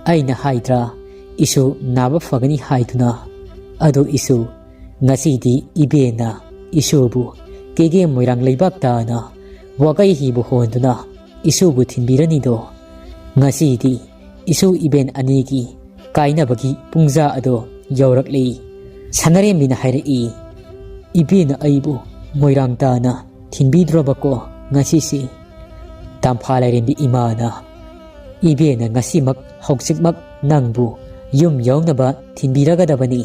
ꯑꯩꯅ ꯍꯥꯏꯗ꯭ꯔꯥ, ꯏꯁꯨ ꯅꯥꯕ ꯐꯒꯅꯤ ꯍꯥꯏꯗꯨꯅ꯫ ꯑꯗꯨ ꯏꯁꯨ, ꯉꯁꯤꯗꯤ ꯏꯕꯦꯟꯅ ꯏꯁꯨꯕꯨ ꯀꯦꯒꯦ ꯃꯣꯏꯔꯥꯡ ꯂꯩꯕꯥꯛ ꯇꯥꯅ ꯋꯥꯒꯩ ꯍꯤꯕꯨ ꯍꯣꯟꯗꯨꯅ ꯏꯁꯨꯕꯨ ꯊꯤꯟꯕꯤꯔꯅꯤꯗꯣ꯫ ꯉꯁꯤꯗꯤ ꯏꯁꯨ ꯏꯕꯦꯟ ꯑꯅꯤꯒꯤ ꯀꯥꯏꯅꯕꯒꯤ ꯄꯨꯡꯖꯥ ꯑꯗꯣ ꯌꯧꯔꯛꯂꯤ꯫" ꯁꯅꯥꯔꯦꯝꯕꯤꯅ ꯍꯥꯏꯔꯛꯏ, "ꯏꯕꯦꯟꯅ ꯑꯩꯕꯨ ꯃꯣꯏꯔꯥꯡ ꯇꯥꯅ ꯊꯤꯟꯕꯤꯗ꯭ꯔꯣꯕꯀꯣ ꯉꯁꯤꯁꯤ?" ꯇꯝꯐꯥ ꯂꯥꯏꯔꯦꯝꯕꯤ ꯏꯃꯥꯅ, "ꯏꯕꯦꯟꯅ ꯉꯁꯤꯃꯛ ꯍꯧꯖꯤꯛꯃꯛ ꯅꯪꯕꯨ ꯌꯨꯝ ꯌꯧꯅꯕ ꯊꯤꯟꯕꯤꯔꯒꯗꯕꯅꯤ꯫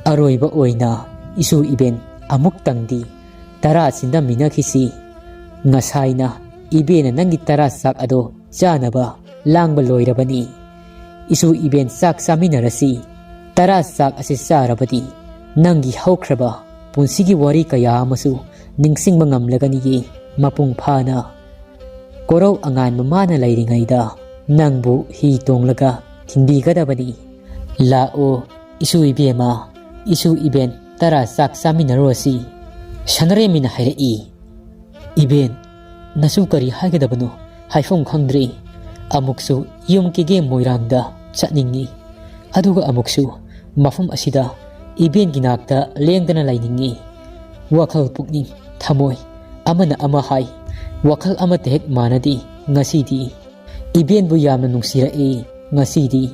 ꯑꯔꯣꯏꯕ ꯑꯣꯏꯅ ꯏꯁꯨ ꯏꯕꯦꯟ ꯑꯃꯨꯛꯇꯪꯗꯤ ꯇꯔꯥ ꯁꯤꯟꯗꯃꯤꯟꯅꯈꯤꯁꯤ꯫ ꯉꯁꯥꯏꯅ ꯏꯕꯦꯟꯅ ꯅꯪꯒꯤ ꯇꯔꯥ ꯆꯥꯛ ꯑꯗꯣ ꯆꯥꯅꯕ ꯂꯥꯡꯕ ꯂꯣꯏꯔꯕꯅꯤ꯫ ꯏꯁꯨ ꯏꯕꯦꯟ ꯆꯥꯛ ꯆꯥꯃꯤꯟꯅꯔꯁꯤ꯫ ꯇꯔꯥ ꯆꯥꯛ ꯑꯁꯤ ꯆꯥꯔꯕꯗꯤ ꯅꯪꯒꯤ ꯍꯧꯈ꯭ꯔꯕ ꯄꯨꯟꯁꯤꯒꯤ ꯋꯥꯔꯤ ꯀꯌꯥ ꯑꯃꯁꯨ ꯅꯤꯡꯁꯤꯡꯕ ꯉꯝꯂꯒꯅꯤꯌꯦ ꯃꯄꯨꯡ ꯐꯥꯅ꯫ ꯀꯣꯔꯧ ꯑꯉꯥꯟꯕ ꯃꯥꯅ ꯂꯩꯔꯤꯉꯩꯗ ꯅꯪꯕꯨ ꯍꯤ ꯇꯣꯡꯂꯒ ꯊꯤꯟꯕꯤꯒꯗꯕꯅꯤ꯫ ꯂꯥꯛꯑꯣ, ꯏꯁꯨ ꯏꯕꯦꯝꯃ, ꯏꯁꯨ ꯏꯕꯦꯟ ꯇꯔꯥ ꯆꯥꯛ ꯆꯥꯃꯤꯟꯅꯔꯨꯔꯁꯤ꯫" ꯁꯅꯔꯦꯝꯕꯤꯅ ꯍꯥꯏꯔꯛꯏ, "ꯏꯕꯦꯟ, ꯅꯁꯨ ꯀꯔꯤ ꯍꯥꯏꯒꯗꯕꯅꯣ ꯍꯥꯏꯐꯝ ꯈꯪꯗ꯭ꯔꯦ꯫ ꯑꯃꯨꯛꯁꯨ ꯌꯨꯝ ꯀꯦꯒꯦ ꯃꯣꯏꯔꯥꯡꯗ ꯆꯠꯅꯤꯡꯉꯤ, ꯑꯗꯨꯒ ꯑꯃꯨꯛꯁꯨ ꯃꯐꯝ ꯑꯁꯤꯗ ꯏꯕꯦꯟꯒꯤ ꯅꯥꯛꯇ ꯂꯦꯡꯗꯅ ꯂꯩꯅꯤꯡꯉꯤ꯫ ꯋꯥꯈꯜ, ꯄꯨꯛꯅꯤꯡ, ꯊꯃꯣꯏ ꯑꯃꯅ ꯑꯃ ꯍꯥꯏ, ꯋꯥꯈꯜ ꯑꯃꯠꯇ ꯍꯦꯛ ꯃꯥꯟꯅꯗꯦ ꯉꯁꯤꯗꯤ꯫ ꯏꯕꯦꯟꯕꯨ ꯌꯥꯝꯅ ꯅꯨꯡꯁꯤꯔꯛꯏ ꯉꯁꯤꯗꯤ꯫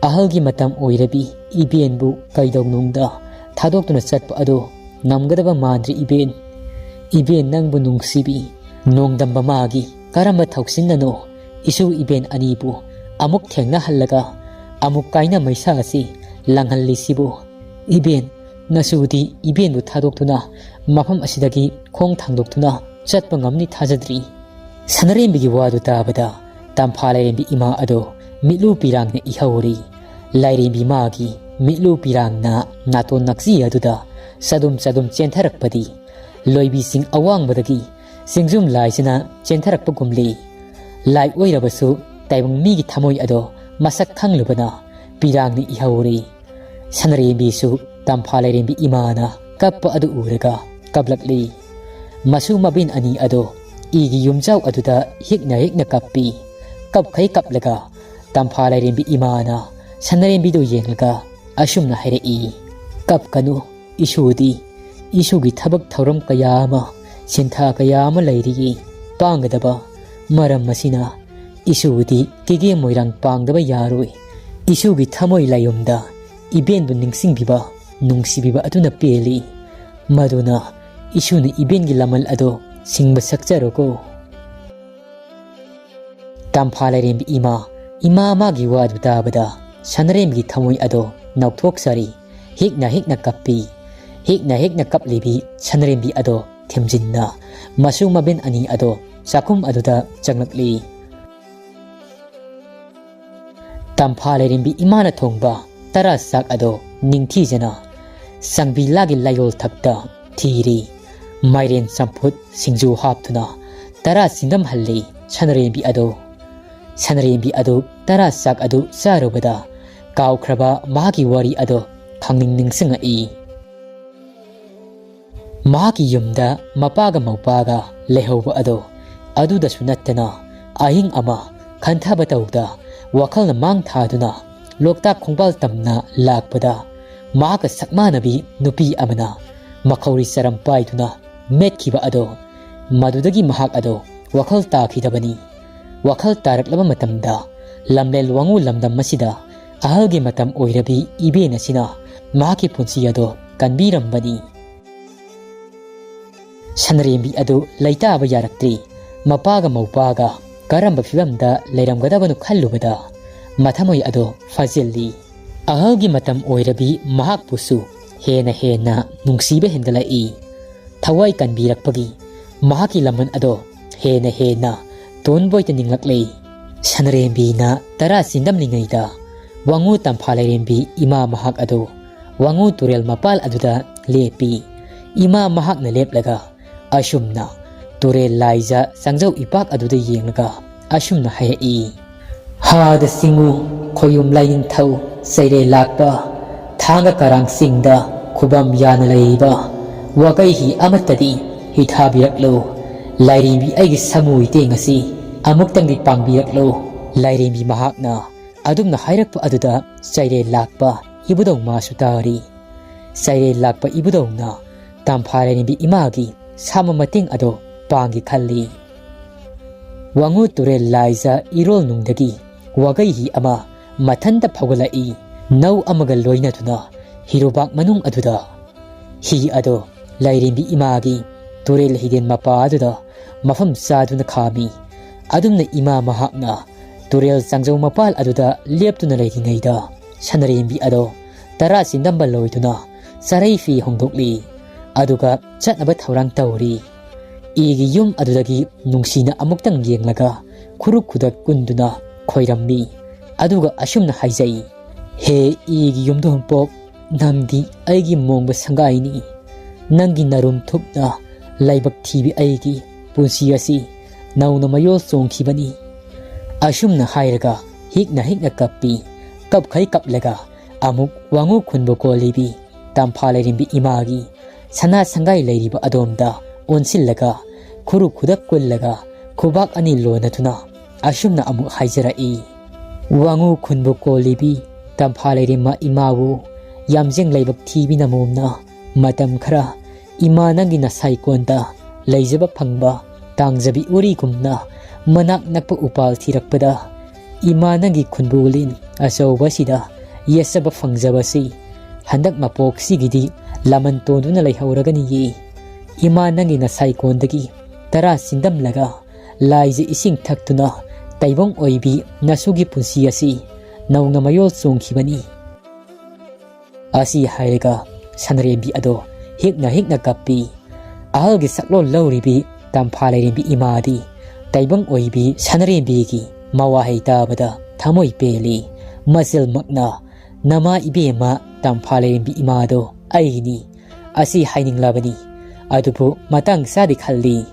ꯑꯍꯜꯒꯤ ꯃꯇꯝ ꯑꯣꯏꯔꯕꯤ ꯏꯕꯦꯟꯕꯨ ꯀꯩꯗꯧꯅꯨꯡꯗ ꯊꯥꯗꯣꯛꯇꯨꯅ ꯆꯠꯄ ꯑꯗꯣ ꯉꯝꯒꯗꯕ ꯃꯥꯟꯗ꯭ꯔꯤ ꯏꯕꯦꯟ꯫ ꯏꯕꯦꯟ ꯅꯪꯕꯨ ꯅꯨꯡꯁꯤꯕꯤ ꯅꯣꯡꯗꯝꯕ ꯃꯥꯒꯤ ꯀꯔꯝꯕ ꯊꯧꯁꯤꯟꯅꯅꯣ ꯏꯁꯨ ꯏꯕꯦꯟ ꯑꯅꯤꯕꯨ ꯑꯃꯨꯛ ꯊꯦꯡꯅꯍꯜꯂꯒ ꯑꯃꯨꯛ ꯀꯥꯏꯅ ꯃꯩꯁꯥ ꯑꯁꯤ ꯂꯥꯡꯍꯜꯂꯤꯁꯤꯕꯨ? ꯏꯕꯦꯟ, ꯅꯁꯨꯗꯤ ꯏꯕꯦꯟꯕꯨ ꯊꯥꯗꯣꯛꯇꯨꯅ ꯃꯐꯝ ꯑꯁꯤꯗꯒꯤ ꯈꯣꯡ ꯊꯥꯡꯗꯣꯛꯇꯨꯅ ꯆꯠꯄ ꯉꯝꯅꯤ ꯊꯥꯖꯗ꯭ꯔꯤ꯫" ꯁꯅꯔꯦꯝꯕꯤꯒꯤ ꯋꯥꯗꯨ ꯇꯥꯕꯗ ꯇꯝꯐꯥ ꯂꯥꯏꯔꯦꯝꯕꯤ ꯏꯃꯥ ꯑꯗꯣ ꯃꯤꯠꯂꯨ ꯄꯤꯔꯥꯡꯅ ꯏꯍꯧꯔꯤ꯫ ꯂꯥꯏꯔꯦꯝꯕꯤ ꯃꯥꯒꯤ ꯃꯤꯠꯂꯨ ꯄꯤꯔꯥꯡꯅ ꯅꯥꯇꯣꯟ ꯅꯛꯁꯤ ꯑꯗꯨꯗ ꯆꯗꯨꯝ ꯆꯗꯨꯝ ꯆꯦꯟꯊꯔꯛꯄꯗꯤ ꯂꯣꯏꯕꯤꯁꯤꯡ ꯑꯋꯥꯡꯕꯗꯒꯤ ꯆꯤꯡꯖꯨꯝ ꯂꯥꯏꯁꯤꯅ ꯆꯦꯟꯊꯔꯛꯄꯒꯨꯝꯂꯤ꯫ ꯂꯥꯏ ꯑꯣꯏꯔꯕꯁꯨ ꯇꯥꯏꯕꯪ ꯃꯤꯒꯤ ꯊꯃꯣꯏ ꯑꯗꯣ ꯃꯁꯛ ꯈꯪꯂꯨꯕꯅ ꯄꯤꯔꯥꯡꯅ ꯏꯍꯧꯔꯤ꯫ ꯁꯅꯔꯦꯝꯕꯤꯁꯨ ꯇꯝꯐꯥ ꯂꯥꯏꯔꯦꯝꯕꯤ ꯏꯃꯥꯅ ꯀꯞꯄ ꯑꯗꯨ ꯎꯔꯒ ꯀꯞꯂꯛꯂꯤ꯫ ꯃꯁꯨ ꯃꯕꯦꯟ ꯑꯅꯤ ꯑꯗꯣ ꯏꯒꯤ ꯌꯨꯝꯖꯥꯎ ꯑꯗꯨꯗ ꯍꯤꯛꯅ ꯍꯤꯛꯅ ꯀꯞꯄꯤ꯫ ꯀꯞꯈꯩ ꯀꯞꯂꯒ ꯇꯝꯐꯥ ꯂꯥꯏꯔꯦꯝꯕꯤ ꯏꯃꯥꯅ ꯁꯅꯔꯦꯝꯕꯤꯗꯨ ꯌꯦꯡꯂꯒ ꯑꯁꯨꯝꯅ ꯍꯥꯏꯔꯛꯏ, "ꯀꯞꯀꯅꯨ, ꯏꯁꯨꯗꯤ ꯏꯁꯨꯒꯤ ꯊꯕꯛ ꯊꯧꯔꯝ ꯀꯌꯥ ꯑꯃ, ꯁꯤꯟꯊꯥ ꯀꯌꯥ ꯑꯃ ꯂꯩꯔꯤꯌꯦ ꯄꯥꯡꯒꯗꯕ꯫ ꯃꯔꯝ ꯑꯁꯤꯅ ꯏꯁꯨꯗꯤ ꯀꯦꯒꯦ ꯃꯣꯏꯔꯥꯡ ꯄꯥꯡꯗꯕ ꯌꯥꯔꯣꯏ꯫ ꯏꯁꯨꯒꯤ ꯊꯃꯣꯏ ꯂꯥꯏꯌꯨꯝꯗ ꯏꯕꯦꯟꯕꯨ ꯅꯤꯡꯁꯤꯡꯕꯤꯕ, ꯅꯨꯡꯁꯤꯕꯤꯕ ꯑꯗꯨꯅ ꯄꯦꯜꯂꯤ꯫ ꯃꯗꯨꯅ ꯏꯁꯨꯅ ꯏꯕꯦꯟꯒꯤ ꯂꯃꯟ ꯑꯗꯣ ꯁꯤꯡꯕ ꯁꯛꯆꯔꯣꯀꯣ꯫ ꯇꯝꯐꯥ ꯂꯥꯏꯔꯦꯝꯕꯤ ꯏꯃꯥ, ꯏꯃꯥ ꯃꯥꯒꯤ ꯋꯥꯗꯨ ꯇꯥꯕꯗ ꯁꯅꯔꯦꯝꯕꯤꯒꯤ ꯊꯃꯣꯏ ꯑꯗꯣ ꯅꯧꯊꯣꯛꯆꯔꯤ꯫ ꯍꯤꯛꯅ ꯍꯤꯛꯅ ꯀꯞꯄꯤ꯫ ꯍꯤꯛꯅ ꯍꯤꯛꯅ ꯀꯞꯂꯤꯕꯤ ꯁꯅꯔꯦꯝꯕꯤ ꯑꯗꯣ ꯊꯦꯝꯖꯤꯟꯅ ꯃꯁꯨ ꯃꯕꯦꯟ ꯑꯅꯤ ꯑꯗꯣ ꯆꯥꯛꯈꯨꯝ ꯑꯗꯨꯗ ꯆꯪꯂꯛꯂꯤ꯫ ꯇꯝꯐꯥ ꯂꯥꯏꯔꯦꯝꯕꯤ ꯏꯃꯥꯅ ꯊꯣꯡꯕ ꯇꯔꯥ ꯆꯥꯛ ꯑꯗꯣ ꯅꯤꯡꯊꯤꯖꯅ ꯁꯪꯕꯤꯂꯥꯒꯤ ꯂꯥꯏꯌꯣꯜ ꯊꯛꯇ ꯊꯤꯔꯤ꯫ ꯃꯥꯏꯔꯦꯟ ꯆꯝꯐꯨꯠ ꯁꯤꯡꯖꯨ ꯍꯥꯞꯇꯨꯅ ꯇꯔꯥ ꯆꯤꯡꯗꯝꯍꯜꯂꯤ ꯁꯅꯔꯦꯝꯕꯤ ꯑꯗꯣ꯫ ꯁꯅꯔꯦꯝꯕꯤ ꯑꯗꯨ ꯇꯔꯥ ꯆꯥꯛ ꯑꯗꯨ ꯆꯥꯔꯨꯕꯗ ꯀꯥꯎꯈ꯭ꯔꯕ ꯃꯍꯥꯛꯀꯤ ꯋꯥꯔꯤ ꯑꯗꯣ ꯈꯪꯅꯤꯡ ꯅꯤꯡꯁꯤꯡꯉꯛꯏ꯫ ꯃꯍꯥꯛꯀꯤ ꯌꯨꯝꯗ ꯃꯄꯥꯒ ꯃꯧꯄꯥꯒ ꯂꯩꯍꯧꯕ ꯑꯗꯣ ꯑꯗꯨꯗꯁꯨ ꯅꯠꯇꯅ ꯑꯍꯤꯡ ꯑꯃ ꯈꯟꯊꯕ ꯇꯧꯗ ꯋꯥꯈꯜꯅ ꯃꯥꯡ ꯊꯥꯗꯨꯅ ꯂꯣꯛꯇꯥꯛ ꯈꯣꯡꯕꯥꯜ ꯇꯝꯅ ꯂꯥꯛꯄꯗ ꯃꯍꯥꯛꯀ ꯁꯛꯃꯥꯟꯅꯕꯤ ꯅꯨꯄꯤ ꯑꯃꯅ ꯃꯈꯧꯔꯤ ꯆꯔꯝ ꯄꯥꯏꯗꯨꯅ ꯃꯦꯠꯈꯤꯕ ꯑꯗꯣ ꯃꯗꯨꯗꯒꯤ ꯃꯍꯥꯛ ꯑꯗꯣ ꯋꯥꯈꯜ ꯇꯥꯈꯤꯗꯕꯅꯤ꯫ ꯋꯥꯈꯜ ꯇꯥꯔꯛꯂꯕ ꯃꯇꯝꯗ ꯂꯝꯂꯦꯟ ꯋꯥꯉꯨ ꯂꯝꯗꯝ ꯑꯁꯤꯗ ꯑꯍꯜꯒꯤ ꯃꯇꯝ ꯑꯣꯏꯔꯕꯤ ꯏꯕꯦꯟ ꯑꯁꯤꯅ ꯃꯍꯥꯛꯀꯤ ꯄꯨꯟꯁꯤ ꯑꯗꯣ ꯀꯟꯕꯤꯔꯝꯕꯅꯤ꯫ ꯁꯅꯔꯦꯝꯕꯤ ꯑꯗꯨ ꯂꯩꯇꯥꯕ ꯌꯥꯔꯛꯇ꯭ꯔꯤ꯫ ꯃꯄꯥꯒ ꯃꯧꯄꯥꯒ ꯀꯔꯝꯕ ꯐꯤꯕꯝꯗ ꯂꯩꯔꯝꯒꯗꯕꯅꯣ ꯈꯜꯂꯨꯕꯗ ꯃꯊꯃꯣꯏ ꯑꯗꯣ ꯐꯥꯖꯤꯜꯂꯤ꯫ ꯑꯍꯜꯒꯤ ꯃꯇꯝ ꯑꯣꯏꯔꯕꯤ ꯃꯍꯥꯛꯄꯨꯁꯨ ꯍꯦꯟꯅ ꯍꯦꯟꯅ ꯅꯨꯡꯁꯤꯕ ꯍꯦꯟꯒꯠꯂꯛꯏ꯫ ꯊꯋꯥꯏ ꯀꯟꯕꯤꯔꯛꯄꯒꯤ ꯃꯍꯥꯛꯀꯤ ꯂꯃꯟ ꯑꯗꯣ ꯍꯦꯟꯅ ꯍꯦꯟꯅ ꯇꯣꯟꯕꯣꯏꯇ ꯅꯤꯡꯂꯛꯂꯦ꯫ ꯁꯅꯔꯦꯝꯕꯤꯅ ꯇꯔꯥ ꯆꯤꯟꯗꯝꯂꯤꯉꯩꯗ ꯋꯥꯉꯨ ꯇꯝꯐꯥ ꯂꯥꯏꯔꯦꯝꯕꯤ ꯏꯃꯥ ꯃꯍꯥꯛ ꯑꯗꯨ ꯋꯥꯉꯨ ꯇꯨꯔꯦꯜ ꯃꯄꯥꯜ ꯑꯗꯨꯗ ꯂꯦꯞꯄꯤ꯫ ꯏꯃꯥ ꯃꯍꯥꯛꯅ ꯂꯦꯞꯂꯒ ꯑꯁꯨꯝꯅ ꯇꯨꯔꯦꯜ ꯂꯥꯏꯖ ꯆꯥꯡꯖꯧ ꯏꯄꯥꯛ ꯑꯗꯨꯗ ꯌꯦꯡꯂꯒ ꯑꯁꯨꯝꯅ ꯍꯥꯏꯔꯛꯏ, "ꯍꯥꯗ ꯆꯤꯡꯉꯨ ꯈꯣꯌꯨꯝ ꯂꯥꯏꯅꯤꯡꯊꯧ ꯆꯩꯔꯦ ꯂꯥꯛꯄ, ꯊꯥꯡꯒ ꯀꯔꯥꯡ ꯆꯤꯡꯗ ꯈꯨꯕꯝ ꯌꯥꯅ ꯂꯩꯔꯤꯕ ꯋꯥꯒꯩ ꯍꯤ ꯑꯃꯠꯇꯗꯤ ꯍꯤ ꯊꯥꯕꯤꯔꯛꯂꯨ꯫ ꯂꯥꯏꯔꯦꯝꯕꯤ ꯑꯩꯒꯤ ꯁꯥꯃꯨ ꯏꯇꯦꯡ ꯑꯁꯤ ꯑꯃꯨꯛꯇꯪꯗꯤ ꯄꯥꯡꯕꯤꯔꯛꯂꯨ꯫" ꯂꯥꯏꯔꯦꯝꯕꯤ ꯃꯍꯥꯛꯅ ꯑꯗꯨꯝꯅ ꯍꯥꯏꯔꯛꯄ ꯑꯗꯨꯗ ꯆꯩꯔꯦ ꯂꯥꯛꯄ ꯏꯕꯨꯙꯧ ꯃꯥꯁꯨ ꯇꯥꯔꯤ꯫ ꯆꯩꯔꯦ ꯂꯥꯛꯄ ꯏꯕꯨꯙꯧꯅ ꯇꯝꯐꯥ ꯂꯥꯏꯔꯦꯝꯕꯤ ꯏꯃꯥꯒꯤ ꯁꯥꯃ ꯃꯇꯦꯡ ꯑꯗꯣ ꯄꯥꯡꯒꯦ ꯈꯜꯂꯤ꯫ ꯋꯥꯉꯨ ꯇꯨꯔꯦꯜ ꯂꯥꯏꯖ ꯏꯔꯣꯜ ꯅꯨꯡꯗꯒꯤ ꯋꯥꯒꯩ ꯍꯤ ꯑꯃ ꯃꯊꯟꯇ ꯐꯥꯎꯒꯠꯂꯛꯏ꯫ ꯅꯧ ꯑꯃꯒ ꯂꯣꯏꯅꯗꯨꯅ ꯍꯤꯔꯨꯕꯥꯛ ꯃꯅꯨꯡ ꯑꯗꯨꯗ ꯍꯤ ꯑꯗꯣ ꯂꯥꯏꯔꯦꯝꯕꯤ ꯏꯃꯥꯒꯤ ꯇꯨꯔꯦꯜ ꯍꯤꯗꯦꯟ ꯃꯄꯥ ꯑꯗꯨꯗ ꯃꯐꯝ ꯆꯥꯗꯨꯅ ꯈꯥꯝꯃꯤ꯫ ꯑꯗꯨꯝꯅ ꯏꯃꯥ ꯃꯍꯥꯛꯅ ꯇꯨꯔꯦꯜ ꯆꯥꯡꯖꯧ ꯃꯄꯥꯜ ꯑꯗꯨꯗ ꯂꯦꯞꯇꯨꯅ ꯂꯩꯔꯤꯉꯩꯗ ꯁꯅꯔꯦꯝꯕꯤ ꯑꯗꯣ ꯇꯔꯥ ꯆꯤꯟꯗꯝꯕ ꯂꯣꯏꯗꯨꯅ ꯆꯔꯩ ꯐꯤ ꯍꯣꯡꯗꯣꯛꯂꯤ꯫ ꯑꯗꯨꯒ ꯆꯠꯅꯕ ꯊꯧꯔꯥꯡ ꯇꯧꯔꯤ꯫ ꯏꯒꯤ ꯌꯨꯝ ꯑꯗꯨꯗꯒꯤ ꯅꯨꯡꯁꯤꯅ ꯑꯃꯨꯛꯇꯪ ꯌꯦꯡꯂꯒ ꯈꯨꯔꯨ ꯈꯨꯗꯛ ꯀꯨꯟꯗꯨꯅ ꯈꯣꯏꯔꯝꯃꯤ꯫ ꯑꯗꯨꯒ ꯑꯁꯨꯝꯅ ꯍꯥꯏꯖꯩ, "ꯍꯦ ꯏꯒꯤ ꯌꯨꯝꯗꯣꯡꯄꯣꯛ, ꯅꯪꯗꯤ ꯑꯩꯒꯤ ꯃꯣꯡꯕ ꯁꯪꯒꯥꯏꯅꯤ꯫ ꯅꯪꯒꯤ ꯅꯔꯨꯝ ꯊꯨꯞꯅ ꯂꯥꯏꯕꯛ ꯊꯤꯕꯤ ꯑꯩꯒꯤ ꯄꯨꯟꯁꯤ ꯑꯁꯤ ꯅꯧꯅ ꯃꯌꯣꯜ ꯆꯣꯡꯈꯤꯕꯅꯤ"꯫ ꯑꯁꯨꯝꯅ ꯍꯥꯏꯔꯒ ꯍꯤꯛꯅ ꯍꯤꯛꯅ ꯀꯞꯄꯤ꯫ ꯀꯞꯈꯩ ꯀꯞꯂꯒ ꯑꯃꯨꯛ ꯋꯥꯉꯨ ꯈꯨꯟꯕ ꯀꯣꯜꯂꯤꯕꯤ ꯇꯝꯐꯥ ꯂꯥꯏꯔꯦꯝꯕꯤ ꯏꯃꯥꯒꯤ ꯁꯅꯥ ꯁꯪꯒꯥꯏ ꯂꯩꯔꯤꯕ ꯑꯗꯣꯝꯗ ꯑꯣꯟꯁꯤꯜꯂꯒ ꯈꯨꯔꯨ ꯈꯨꯗꯛ ꯀꯨꯜꯂꯒ ꯈꯨꯕꯥꯛ ꯑꯅꯤ ꯂꯣꯟꯅꯗꯨꯅ ꯑꯁꯨꯝꯅ ꯑꯃꯨꯛ ꯍꯥꯏꯖꯔꯛꯏ, "ꯋꯥꯉꯨ ꯈꯨꯟꯕꯨ ꯀꯣꯜꯂꯤꯕꯤ ꯇꯝꯐꯥ ꯂꯩꯔꯦꯝꯃ ꯏꯃꯥꯕꯨ ꯌꯥꯝꯖꯦꯡ ꯂꯥꯏꯕꯛ ꯊꯤꯕꯤꯅ ꯃꯣꯝꯅ ꯃꯇꯝ ꯈꯔ ꯏꯃꯥ ꯅꯪꯒꯤ ꯅꯁꯥꯏꯀꯣꯟꯗ ꯂꯩꯖꯕ ꯐꯪꯕ ꯇꯥꯡꯖꯕꯤ ꯎꯔꯤꯒꯨꯝꯅ ꯃꯅꯥꯛ ꯅꯛꯄ ꯎꯄꯥꯜ ꯊꯤꯔꯛꯄꯗ ꯏꯃꯥ ꯅꯪꯒꯤ ꯈꯨꯟꯕꯨ ꯂꯤꯟ ꯑꯆꯧꯕꯁꯤꯗ ꯌꯦꯠꯆꯕ ꯐꯪꯖꯕꯁꯤ ꯍꯟꯗꯛ ꯃꯄꯣꯛꯁꯤꯒꯤꯗꯤ ꯂꯃꯟ ꯇꯣꯟꯗꯨꯅ ꯂꯩꯍꯧꯔꯒꯅꯤꯌꯦ꯫ ꯏꯃꯥ ꯅꯪꯒꯤ ꯅꯁꯥꯏꯀꯣꯟꯗꯒꯤ ꯇꯔꯥ ꯆꯤꯟꯗꯝꯂꯒ ꯂꯥꯏꯖ ꯏꯁꯤꯡ ꯊꯛꯇꯨꯅ ꯇꯥꯏꯕꯪ ꯑꯣꯏꯕꯤ ꯅꯁꯨꯒꯤ ꯄꯨꯟꯁꯤ ꯑꯁꯤ ꯅꯧꯅ ꯃꯌꯣꯜ ꯆꯣꯡꯈꯤꯕꯅꯤ"꯫ ꯑꯁꯤ ꯍꯥꯏꯔꯒ ꯁꯅꯔꯦꯝꯕꯤ ꯑꯗꯣ ꯍꯤꯛꯅ ꯍꯤꯛꯅ ꯀꯞꯄꯤ꯫ ꯑꯍꯜꯒꯤ ꯁꯛꯂꯣꯟ ꯂꯧꯔꯤꯕꯤ ꯇꯝꯐꯥ ꯂꯩꯔꯦꯝꯕꯤ ꯏꯃꯥꯗꯤ ꯇꯥꯏꯕꯪ ꯑꯣꯏꯕꯤ ꯁꯅꯔꯦꯝꯕꯤꯒꯤ ꯃꯋꯥꯍꯩ ꯇꯥꯕꯗ ꯊꯃꯣꯏ ꯄꯦꯜꯂꯤ꯫ ꯃꯆꯤꯜꯃꯛꯅ, "ꯅꯃꯥ ꯏꯕꯦꯝꯃ ꯇꯝꯐꯥ ꯂꯩꯔꯦꯝꯕꯤ ꯏꯃꯥꯗꯣ ꯑꯩꯅꯤ" ꯑꯁꯤ ꯍꯥꯏꯅꯤꯡꯂꯕꯅꯤ꯫ ꯑꯗꯨꯕꯨ ꯃꯇꯥꯡ ꯆꯥꯗꯦ ꯈꯜꯂꯤ꯫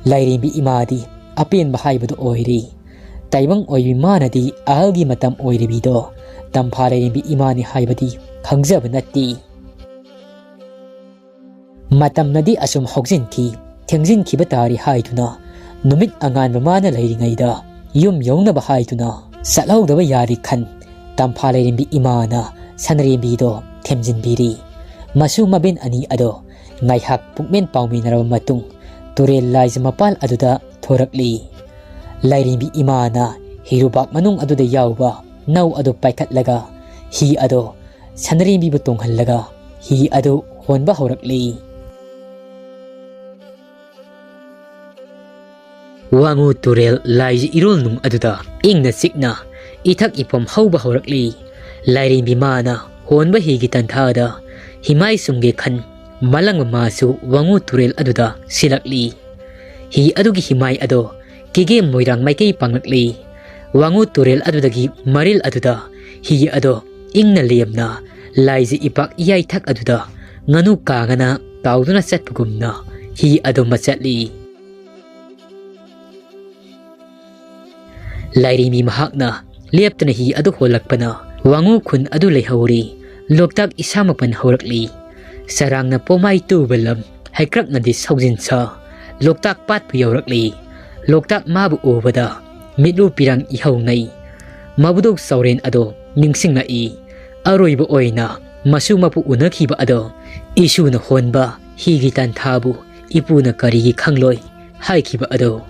ꯂꯩꯔꯦꯝꯕꯤ ꯏꯃꯥꯗꯤ ꯑꯄꯦꯟꯕ ꯍꯥꯏꯕꯗꯨ ꯑꯣꯏꯔꯦ꯫ ꯇꯥꯏꯕꯪ ꯑꯣꯏꯕꯤ ꯃꯥꯅꯗꯤ ꯑꯍꯜꯒꯤ ꯃꯇꯝ ꯑꯣꯏꯔꯤꯕꯤꯗꯣ ꯇꯝꯐꯥ ꯂꯩꯔꯦꯝꯕꯤ ꯏꯃꯥꯅꯤ ꯍꯥꯏꯕꯗꯤ ꯈꯪꯖꯕ ꯅꯠꯇꯦ꯫ ꯃꯇꯝꯅꯗꯤ ꯑꯁꯨꯝ ꯍꯧꯖꯤꯟꯈꯤ꯫ ꯊꯦꯡꯖꯤꯟꯈꯤꯕ ꯇꯥꯔꯤ ꯍꯥꯏꯗꯨꯅ ꯅꯨꯃꯤꯠ ꯑꯉꯥꯟꯕ ꯃꯥꯅ ꯂꯩꯔꯤꯉꯩꯗ ꯌꯨꯝ ꯌꯧꯅꯕ ꯍꯥꯏꯗꯨꯅ ꯆꯠꯍꯧꯗꯕ ꯌꯥꯔꯤ ꯈꯟ ꯇꯝꯐꯥ ꯂꯩꯔꯦꯝꯕꯤ ꯏꯃꯥꯅ ꯁꯅꯔꯦꯝꯕꯤꯗꯣ ꯊꯦꯝꯖꯤꯟꯕꯤꯔꯤ꯫ ꯃꯁꯨ ꯃꯕꯦꯟ ꯑꯅꯤ ꯑꯗꯣ ꯉꯥꯏꯍꯥꯛ ꯄꯨꯛꯃꯦꯟ ꯄꯥꯎꯃꯤꯟꯅꯔꯕ ꯃꯇꯨꯡ ꯇꯨꯔꯦꯜ ꯂꯥꯏꯖ ꯃꯄꯥꯜ ꯑꯗꯨꯗ ꯊꯣꯔꯛꯂꯤ꯫ ꯂꯥꯏꯔꯦꯝꯕꯤ ꯏꯃꯥꯅ ꯍꯤꯔꯨꯕꯥꯛ ꯃꯅꯨꯡ ꯑꯗꯨꯗ ꯌꯥꯎꯕ ꯅꯧ ꯑꯗꯨ ꯄꯥꯏꯈꯠꯂꯒ ꯍꯤ ꯑꯗꯣ ꯁꯅꯔꯦꯝꯕꯤꯕꯨ ꯇꯣꯡꯍꯜꯂꯒ ꯍꯤ ꯑꯗꯨ ꯍꯣꯟꯕ ꯍꯧꯔꯛꯂꯤ꯫ ꯋꯥꯉꯨ ꯇꯨꯔꯦꯜ ꯂꯥꯏꯖ ꯏꯔꯣꯜ ꯅꯨꯡ ꯑꯗꯨꯗ ꯏꯪꯅ ꯆꯤꯛꯅ ꯏꯊꯛ ꯏꯐꯝ ꯍꯧꯕ ꯍꯧꯔꯛꯂꯤ꯫ ꯂꯥꯏꯔꯦꯝꯕꯤ ꯃꯥꯅ ꯍꯣꯟꯕ ꯍꯤꯒꯤ ꯇꯟꯊꯥꯗ ꯍꯤꯃꯥꯏ ꯁꯨꯝꯒꯦ ꯈꯟ ꯃꯂꯪꯕ ꯃꯥꯁꯨ ꯋꯥꯉꯨ ꯇꯨꯔꯦꯜ ꯑꯗꯨꯗ ꯁꯤꯜꯂꯛꯂꯤ꯫ ꯍꯤ ꯑꯗꯨꯒꯤ ꯍꯤꯃꯥꯏ ꯑꯗꯣ ꯀꯤꯒꯦꯝ ꯃꯣꯏꯔꯥꯡ ꯃꯥꯏꯀꯩ ꯄꯥꯡꯂꯛꯂꯤ꯫ ꯋꯥꯉꯨ ꯇꯨꯔꯦꯜ ꯑꯗꯨꯗꯒꯤ ꯃꯔꯤꯜ ꯑꯗꯨꯗ ꯍꯤ ꯑꯗꯣ ꯏꯪꯅ ꯂꯦꯝꯅ ꯂꯥꯏꯖ ꯏꯄꯥꯛ ꯏꯌꯥꯏꯊꯛ ꯑꯗꯨꯗ ꯉꯥꯅꯨ ꯀꯥꯡꯉꯅ ꯇꯥꯎꯗꯨꯅ ꯆꯠꯄꯒꯨꯝꯅ ꯍꯤ ꯑꯗꯣ ꯃꯆꯠꯂꯤ꯫ ꯂꯥꯏꯔꯦꯝꯕꯤ ꯃꯍꯥꯛꯅ ꯂꯦꯞꯇꯅ ꯍꯤ ꯑꯗꯨ ꯍꯣꯜꯂꯛꯄꯅ ꯋꯥꯉꯨ ꯈꯨꯟ ꯑꯗꯨ ꯂꯩꯍꯧꯔꯤ꯫ ꯂꯣꯛꯇꯥꯛ ꯏꯁꯥ ꯃꯄꯟ ꯍꯧꯔꯛꯂꯤ꯫ ꯆꯔꯥꯡꯅ ꯄꯣꯃꯥꯏ ꯇꯨꯕ ꯂꯝ ꯍꯩꯀ꯭ꯔꯛꯅꯗꯤ ꯁꯧꯖꯤꯟꯁ ꯂꯣꯛꯇꯥꯛ ꯄꯥꯠꯄꯨ ꯌꯧꯔꯛꯂꯤ꯫ ꯂꯣꯛꯇꯥꯛ ꯃꯥꯕꯨ ꯎꯕꯗ ꯃꯤꯠꯂꯨ ꯄꯤꯔꯥꯡ ꯏꯍꯧꯅꯩ꯫ ꯃꯕꯨꯗꯧ ꯆꯥꯎꯔꯦꯟ ꯑꯗꯣ ꯅꯤꯡꯁꯤꯡꯂꯛꯏ꯫ ꯑꯔꯣꯏꯕ ꯑꯣꯏꯅ ꯃꯁꯨ ꯃꯄꯨ ꯎꯅꯈꯤꯕ ꯑꯗꯣ ꯏꯁꯨꯅ ꯍꯣꯟꯕ ꯍꯤꯒꯤ ꯇꯥꯟꯊꯥꯕꯨ ꯏꯄꯨꯅ ꯀꯔꯤꯒꯤ ꯈꯪꯂꯣꯏ ꯍꯥꯏꯈꯤꯕ ꯑꯗꯣ꯫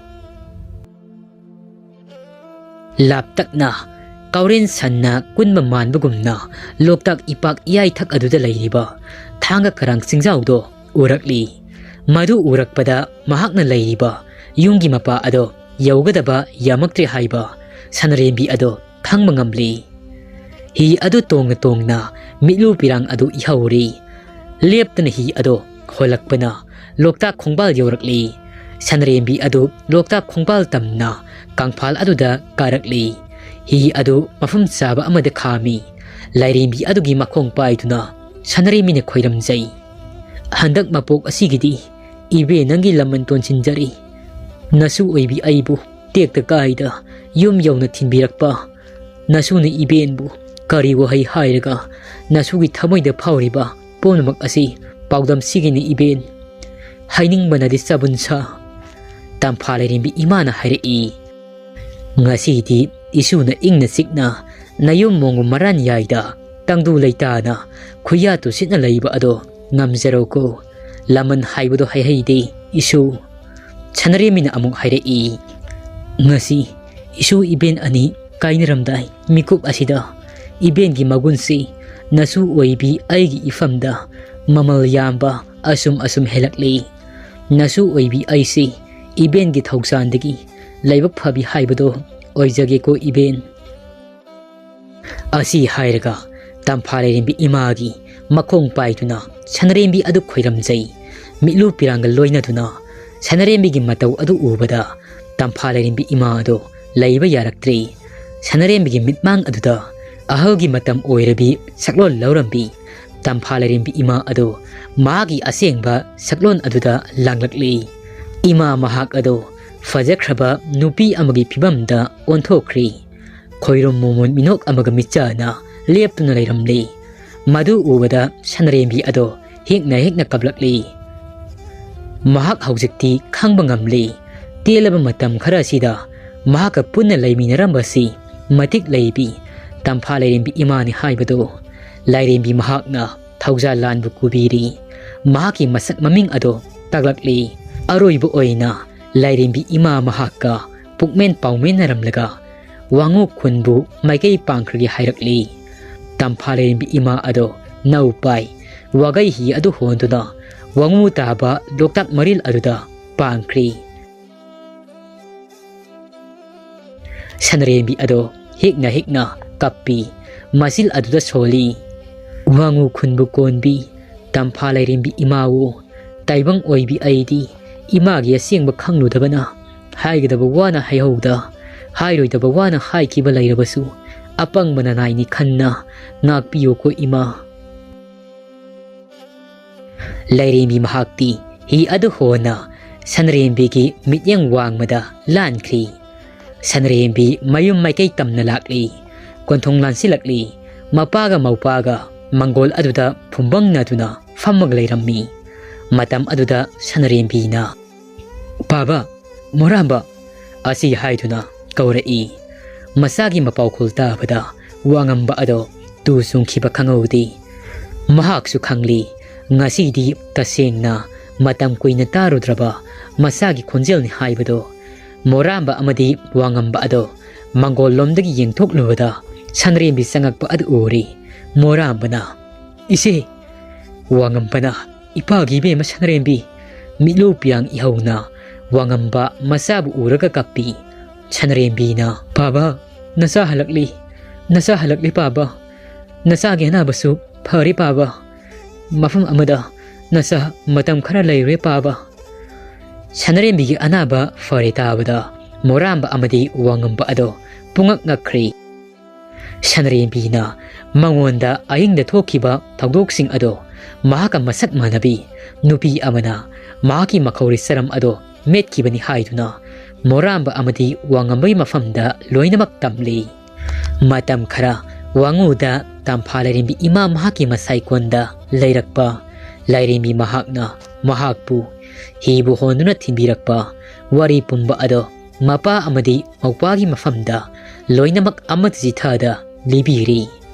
ꯂꯥꯞꯇꯛꯅ ꯀꯥꯎꯔꯦꯟ ꯁꯟꯅ ꯀꯨꯟꯕ ꯃꯥꯟꯕꯒꯨꯝꯅ ꯂꯣꯛꯇꯥꯛ ꯏꯄꯥꯛ ꯏꯌꯥꯏꯊꯛ ꯑꯗꯨꯗ ꯂꯩꯔꯤꯕ ꯊꯥꯡꯒ ꯀꯔꯥꯡ ꯆꯤꯡꯖꯥꯎꯗꯣ ꯎꯔꯛꯂꯤ꯫ ꯃꯗꯨ ꯎꯔꯛꯄꯗ ꯃꯍꯥꯛꯅ ꯂꯩꯔꯤꯕ ꯌꯨꯝꯒꯤ ꯃꯄꯥ ꯑꯗꯣ ꯌꯧꯒꯗꯕ ꯌꯥꯝꯃꯛꯇ꯭ꯔꯦ ꯍꯥꯏꯕ ꯁꯅꯔꯦꯝꯕꯤ ꯑꯗꯣ ꯈꯪꯕ ꯉꯝꯂꯤ꯫ ꯍꯤ ꯑꯗꯨ ꯇꯣꯡꯅ ꯇꯣꯡꯅ ꯃꯤꯠꯂꯨ ꯄꯤꯔꯥꯡ ꯑꯗꯨ ꯏꯍꯧꯔꯤ꯫ ꯂꯦꯞꯇꯅ ꯍꯤ ꯑꯗꯨ ꯍꯣꯜꯂꯛꯄꯅ ꯂꯣꯛꯇꯥꯛ ꯈꯣꯡꯕꯥꯜ ꯌꯧꯔꯛꯂꯤ꯫ ꯁꯅꯔꯦꯝꯕꯤ ꯑꯗꯨ ꯂꯣꯛꯇꯥꯛ ꯈꯣꯡꯕꯥꯜ ꯇꯝꯅ ꯀꯪꯐꯥꯜ ꯑꯗꯨꯗ ꯀꯥꯔꯛꯂꯤ꯫ ꯍꯤ ꯑꯗꯨ ꯃꯐꯝ ꯆꯥꯕ ꯑꯃꯗ ꯈꯥꯝꯃꯤ꯫ ꯂꯥꯏꯔꯦꯝꯕꯤ ꯑꯗꯨꯒꯤ ꯃꯈꯣꯡ ꯄꯥꯏꯗꯨꯅ ꯁꯅꯔꯦꯝꯕꯤꯅ ꯈꯣꯏꯔꯝꯖꯩ꯫ ꯍꯟꯗꯛ ꯃꯄꯣꯛ ꯑꯁꯤꯒꯤꯗꯤ ꯏꯕꯦ ꯅꯪꯒꯤ ꯂꯃꯟ ꯇꯣꯟꯁꯤꯟꯖꯔꯤ꯫ ꯅꯁꯨ ꯑꯣꯏꯕꯤ ꯑꯩꯕꯨ ꯇꯦꯛꯇ ꯀꯥꯏꯗ ꯌꯨꯝ ꯌꯧꯅ ꯊꯤꯟꯕꯤꯔꯛꯄ ꯅꯁꯨꯅ ꯏꯕꯦꯟꯕꯨ ꯀꯔꯤ ꯋꯥꯍꯩ ꯍꯥꯏꯔꯒ ꯅꯁꯨꯒꯤ ꯊꯃꯣꯏꯗ ꯐꯥꯎꯔꯤꯕ ꯄꯨꯝꯅꯃꯛ ꯑꯁꯤ ꯄꯥꯎꯗꯝꯁꯤꯒꯤꯅꯤ ꯏꯕꯦꯟ꯫ ꯍꯥꯏꯅꯤꯡꯕꯅꯗꯤ ꯆꯕꯨꯟ ꯁꯥ꯫ ꯇꯝꯐꯥ ꯂꯩꯔꯦꯝꯕꯤ ꯏꯃꯥꯅ ꯍꯥꯏꯔꯛꯏ꯫ ꯉꯁꯤꯗꯤ ꯏꯁꯨꯅ ꯏꯪꯅ ꯆꯤꯛꯅ ꯅꯌꯨꯝ ꯃꯣꯡꯒꯨ ꯃꯔꯥꯟ ꯌꯥꯏꯗ ꯇꯪꯗꯨ ꯂꯩꯇꯥꯅ ꯈꯨꯌꯥ ꯇꯨꯁꯤꯠꯅ ꯂꯩꯕ ꯑꯗꯣ ꯉꯝꯖꯔꯧꯀꯣ꯫ ꯂꯃꯟ ꯍꯥꯏꯕꯗꯣ ꯍꯩꯍꯩꯗꯦ ꯏꯁꯨ꯫ ꯁꯅꯔꯦꯝꯕꯤꯅ ꯑꯃꯨꯛ ꯍꯥꯏꯔꯛꯏ꯫ ꯉꯁꯤ ꯏꯁꯨ ꯏꯕꯦꯟ ꯑꯅꯤ ꯀꯥꯏꯅꯔꯝꯗꯥꯏ ꯃꯤꯀꯨꯞ ꯑꯁꯤꯗ ꯏꯕꯦꯟꯒꯤ ꯃꯒꯨꯟꯁꯤ ꯅꯁꯨ ꯑꯣꯏꯕꯤ ꯑꯩꯒꯤ ꯏꯐꯝꯗ ꯃꯃꯜ ꯌꯥꯝꯕ ꯑꯁꯨꯝ ꯑꯁꯨꯝ ꯍꯦꯜꯂꯛꯂꯤ꯫ ꯅꯁꯨ ꯑꯣꯏꯕꯤ ꯑꯩꯁꯤ ꯏꯕꯦꯟꯒꯤ ꯊꯧꯖꯥꯟꯗꯒꯤ ꯂꯥꯏꯕꯛ ꯐꯕꯤ ꯍꯥꯏꯕꯗꯣ ꯑꯣꯏꯖꯒꯦꯀꯣ ꯏꯕꯦꯟ꯫ ꯑꯁꯤ ꯍꯥꯏꯔꯒ ꯇꯝꯐꯥ ꯂꯥꯏꯔꯦꯝꯕꯤ ꯏꯃꯥꯒꯤ ꯃꯈꯣꯡ ꯄꯥꯏꯗꯨꯅ ꯁꯅꯔꯦꯝꯕꯤ ꯑꯗꯨ ꯈꯣꯏꯔꯝꯖꯩ꯫ ꯃꯤꯠꯂꯨ ꯄꯤꯔꯥꯡꯒ ꯂꯣꯏꯅꯗꯨꯅ ꯁꯅꯔꯦꯝꯕꯤꯒꯤ ꯃꯇꯧ ꯑꯗꯨ ꯎꯕꯗ ꯇꯝꯐꯥ ꯂꯥꯏꯔꯦꯝꯕꯤ ꯏꯃꯥ ꯑꯗꯨ ꯂꯩꯕ ꯌꯥꯔꯛꯇ꯭ꯔꯦ꯫ ꯁꯅꯔꯦꯝꯕꯤꯒꯤ ꯃꯤꯠꯃꯥꯡ ꯑꯗꯨꯗ ꯑꯍꯜꯒꯤ ꯃꯇꯝ ꯑꯣꯏꯔꯕꯤ ꯁꯛꯂꯣꯟ ꯂꯧꯔꯝꯕꯤ ꯇꯝꯐꯥ ꯂꯥꯏꯔꯦꯝꯕꯤ ꯏꯃꯥ ꯑꯗꯨ ꯃꯍꯥꯛꯀꯤ ꯑꯁꯦꯡꯕ ꯁꯛꯂꯣꯟ ꯑꯗꯨꯗ ꯂꯥꯡꯂꯛꯂꯤ꯫ ꯏꯃꯥ ꯃꯍꯥꯛ ꯑꯗꯨ ꯐꯖꯈ꯭ꯔꯕ ꯅꯨꯄꯤ ꯑꯃꯒꯤ ꯐꯤꯕꯝꯗ ꯑꯣꯟꯊꯣꯛꯈ꯭ꯔꯤ꯫ ꯈꯣꯏꯔꯨꯝ ꯃꯣꯃꯣꯟ ꯃꯤꯅꯣꯛ ꯑꯃꯒ ꯃꯤꯠꯆꯥꯅ ꯂꯦꯞꯇꯨꯅ ꯂꯩꯔꯝꯂꯤ꯫ ꯃꯗꯨ ꯎꯕꯗ ꯁꯅꯔꯦꯝꯕꯤ ꯑꯗꯣ ꯍꯦꯛꯅ ꯍꯦꯛꯅ ꯀꯞꯂꯛꯂꯤ꯫ ꯃꯍꯥꯛ ꯍꯧꯖꯤꯛꯇꯤ ꯈꯪꯕ ꯉꯝꯂꯤ꯫ ꯇꯦꯜꯂꯕ ꯃꯇꯝ ꯈꯔ ꯑꯁꯤꯗ ꯃꯍꯥꯛꯀ ꯄꯨꯟꯅ ꯂꯩꯃꯤꯟꯅꯔꯝꯕꯁꯤ ꯃꯇꯤꯛ ꯂꯩꯕꯤ ꯇꯝꯐꯥ ꯂꯥꯏꯔꯦꯝꯕꯤ ꯏꯃꯥꯅꯤ ꯍꯥꯏꯕꯗꯨ꯫ ꯂꯥꯏꯔꯦꯝꯕꯤ ꯃꯍꯥꯛꯅ ꯊꯧꯖꯥꯜ ꯂꯥꯟꯕꯨ ꯀꯨꯕꯤꯔꯤ꯫ ꯃꯍꯥꯛꯀꯤ ꯃꯁꯛ ꯃꯃꯤꯡ ꯑꯗꯣ ꯇꯥꯛꯂꯛꯂꯤ꯫ ꯑꯔꯣꯏꯕ ꯑꯣꯏꯅ ꯂꯥꯏꯔꯦꯝꯕꯤ ꯏꯃꯥ ꯃꯍꯥꯛꯀ ꯄꯨꯛꯃꯦꯟ ꯄꯥꯎꯃꯦꯟꯅꯔꯝꯂꯒ ꯋꯥꯉꯨ ꯈꯨꯟꯕꯨ ꯃꯥꯏꯀꯩ ꯄꯥꯡꯈ꯭ꯔꯒꯦ ꯍꯥꯏꯔꯛꯂꯤ꯫ ꯇꯝꯐꯥ ꯂꯥꯏꯔꯦꯝꯕꯤ ꯏꯃꯥ ꯑꯗꯣ ꯅꯧ ꯄꯥꯏ ꯋꯥꯒꯩ ꯍꯤ ꯑꯗꯨ ꯍꯣꯟꯗꯨꯅ ꯋꯥꯉꯨ ꯇꯥꯕ ꯂꯣꯛꯇꯥꯛ ꯃꯔꯤꯜ ꯑꯗꯨꯗ ꯄꯥꯡꯈ꯭ꯔꯤ꯫ ꯁꯅꯔꯦꯝꯕꯤ ꯑꯗꯣ ꯍꯤꯛꯅ ꯍꯤꯛꯅ ꯀꯞꯄꯤ꯫ ꯃꯆꯤꯜ ꯑꯗꯨꯗ ꯁꯣꯜꯂꯤ꯫ ꯋꯥꯉꯨ ꯈꯨꯟꯕꯨ ꯀꯣꯟꯕꯤ ꯇꯝꯐꯥ ꯂꯥꯏꯔꯦꯝꯕꯤ ꯏꯃꯥꯋꯣ, ꯇꯥꯏꯕꯪ ꯑꯣꯏꯕꯤ ꯑꯩꯗꯤ ꯏꯃꯥꯒꯤ ꯑꯁꯦꯡꯕ ꯈꯪꯂꯨꯗꯕꯅ ꯍꯥꯏꯒꯗꯕ ꯋꯥꯅ ꯍꯥꯏꯍꯧꯗ, ꯍꯥꯏꯔꯣꯏꯗꯕ ꯋꯥꯅ ꯍꯥꯏꯈꯤꯕ ꯂꯩꯔꯕꯁꯨ ꯑꯄꯪꯕ ꯅꯅꯥꯏꯅꯤ ꯈꯟꯅ ꯉꯥꯛꯄꯤꯌꯨꯀꯣ ꯏꯃꯥ꯫ ꯂꯥꯏꯔꯦꯝꯕꯤ ꯃꯍꯥꯛꯇꯤ ꯍꯤ ꯑꯗꯨ ꯍꯣꯟꯅ ꯁꯅꯔꯦꯝꯕꯤꯒꯤ ꯃꯤꯠꯌꯦꯡ ꯋꯥꯡꯃꯗ ꯂꯥꯟꯈ꯭ꯔꯤ꯫ ꯁꯅꯔꯦꯝꯕꯤ ꯃꯌꯨꯝ ꯃꯥꯏꯀꯩ ꯇꯝꯅ ꯂꯥꯛꯂꯤ꯫ ꯀꯣꯟꯊꯣꯡ ꯂꯥꯟꯁꯤꯜꯂꯛꯂꯤ꯫ ꯃꯄꯥꯒ ꯃꯧꯄꯥꯒ ꯃꯪꯒꯣꯜ ꯑꯗꯨꯗ ꯐꯨꯝꯕꯪꯅꯗꯨꯅ ꯐꯝꯃꯒ ꯂꯩꯔꯝꯃꯤ꯫ ꯃꯇꯝ ꯑꯗꯨꯗ ꯁꯅꯔꯦꯝꯕꯤꯅ, "ꯄꯥꯕ, ꯃꯣꯔꯥꯝꯕ!" ꯑꯁꯤ ꯍꯥꯏꯗꯨꯅ ꯀꯧꯔꯛꯏ꯫ ꯃꯆꯥꯒꯤ ꯃꯄꯥꯎꯈꯣꯜ ꯇꯥꯕꯗ ꯋꯥꯉꯝꯕ ꯑꯗꯣ ꯇꯨ ꯆꯨꯡꯈꯤꯕ ꯈꯪꯍꯧꯗꯦ꯫ ꯃꯍꯥꯛꯁꯨ ꯈꯪꯂꯤ, ꯉꯁꯤꯗꯤ ꯇꯁꯦꯡꯅ ꯃꯇꯝ ꯀꯨꯏꯅ ꯇꯥꯔꯨꯗ꯭ꯔꯕ ꯃꯆꯥꯒꯤ ꯈꯣꯟꯖꯦꯜꯅꯤ ꯍꯥꯏꯕꯗꯣ꯫ ꯃꯣꯔꯥꯝꯕ ꯑꯃꯗꯤ ꯋꯥꯉꯝꯕ ꯑꯗꯣ ꯃꯪꯒꯣꯜꯂꯣꯝꯗꯒꯤ ꯌꯦꯡꯊꯣꯛꯂꯨꯕꯗ ꯁꯟꯔꯦꯝꯕꯤ ꯆꯪꯉꯛꯄ ꯑꯗꯨ ꯎꯔꯤ꯫ ꯃꯣꯔꯥꯝꯕꯅ, "ꯏꯆꯦ!" ꯋꯥꯉꯝꯕꯅ, "ꯏꯄꯥꯒꯤ ꯏꯕꯦꯝꯃ ꯁꯟꯔꯦꯝꯕꯤ, ꯃꯤꯠꯂꯨ ꯄꯤꯌꯥꯡ ꯏꯍꯧꯅ ꯋꯥꯉꯝꯕ ꯃꯆꯥꯕꯨ ꯎꯔꯒ ꯀꯞꯄꯤ꯫ ꯁꯅꯔꯦꯝꯕꯤꯅ, "ꯄꯥꯕ, ꯅꯆꯥ ꯍꯜꯂꯛꯂꯤ, ꯅꯆꯥ ꯍꯜꯂꯛꯂꯤ ꯄꯥꯕ, ꯅꯆꯥꯒꯤ ꯑꯅꯥꯕꯁꯨ ꯐꯔꯦ ꯄꯥꯕ, ꯃꯐꯝ ꯑꯃꯗ ꯅꯆꯥ ꯃꯇꯝ ꯈꯔ ꯂꯩꯔꯨꯔꯦ ꯄꯥꯕ"꯫ ꯁꯅꯔꯦꯝꯕꯤꯒꯤ ꯑꯅꯥꯕ ꯐꯔꯦ ꯇꯥꯕꯗ ꯃꯣꯔꯥꯝꯕ ꯑꯃꯗꯤ ꯋꯥꯉꯝꯕ ꯑꯗꯣ ꯄꯨꯡꯉꯛ ꯉꯛꯈ꯭ꯔꯦ꯫ ꯁꯅꯔꯦꯝꯕꯤꯅ ꯃꯉꯣꯟꯗ ꯑꯍꯤꯡꯗ ꯊꯣꯛꯈꯤꯕ ꯊꯧꯗꯣꯛꯁꯤꯡ ꯑꯗꯣ ꯃꯍꯥꯛꯀ ꯃꯁꯛ ꯃꯥꯟꯅꯕꯤ ꯅꯨꯄꯤ ꯑꯃꯅ ꯃꯍꯥꯛꯀꯤ ꯃꯈꯧꯔꯤ ꯆꯔꯝ ꯑꯗꯣ ꯃꯦꯠꯈꯤꯕꯅꯤ ꯍꯥꯏꯗꯨꯅ ꯃꯣꯔꯥꯝꯕ ꯑꯃꯗꯤ ꯋꯥꯉꯝꯕꯒꯤ ꯃꯐꯝꯗ ꯂꯣꯏꯅꯃꯛ ꯇꯝꯂꯤ꯫ ꯃꯇꯝ ꯈꯔ ꯋꯥꯉꯨꯗ ꯇꯝꯐꯥ ꯂꯥꯏꯔꯦꯝꯕꯤ ꯏꯃꯥ ꯃꯍꯥꯛꯀꯤ ꯃꯁꯥꯏꯀꯣꯟꯗ ꯂꯩꯔꯛꯄ ꯂꯥꯏꯔꯦꯝꯕꯤ ꯃꯍꯥꯛꯅ ꯃꯍꯥꯛꯄꯨ ꯍꯤꯕꯨ ꯍꯣꯟꯗꯨꯅ ꯊꯤꯟꯕꯤꯔꯛꯄ ꯋꯥꯔꯤ ꯄꯨꯝꯕ ꯑꯗꯣ ꯃꯄꯥ ꯑꯃꯗꯤ ꯃꯧꯄ꯭ꯋꯥꯒꯤ ꯃꯐꯝꯗ ꯂꯣꯏꯅꯃꯛ ꯑꯃꯠꯇ ꯆꯤꯊꯗ ꯂꯤꯕꯤꯔꯤ꯫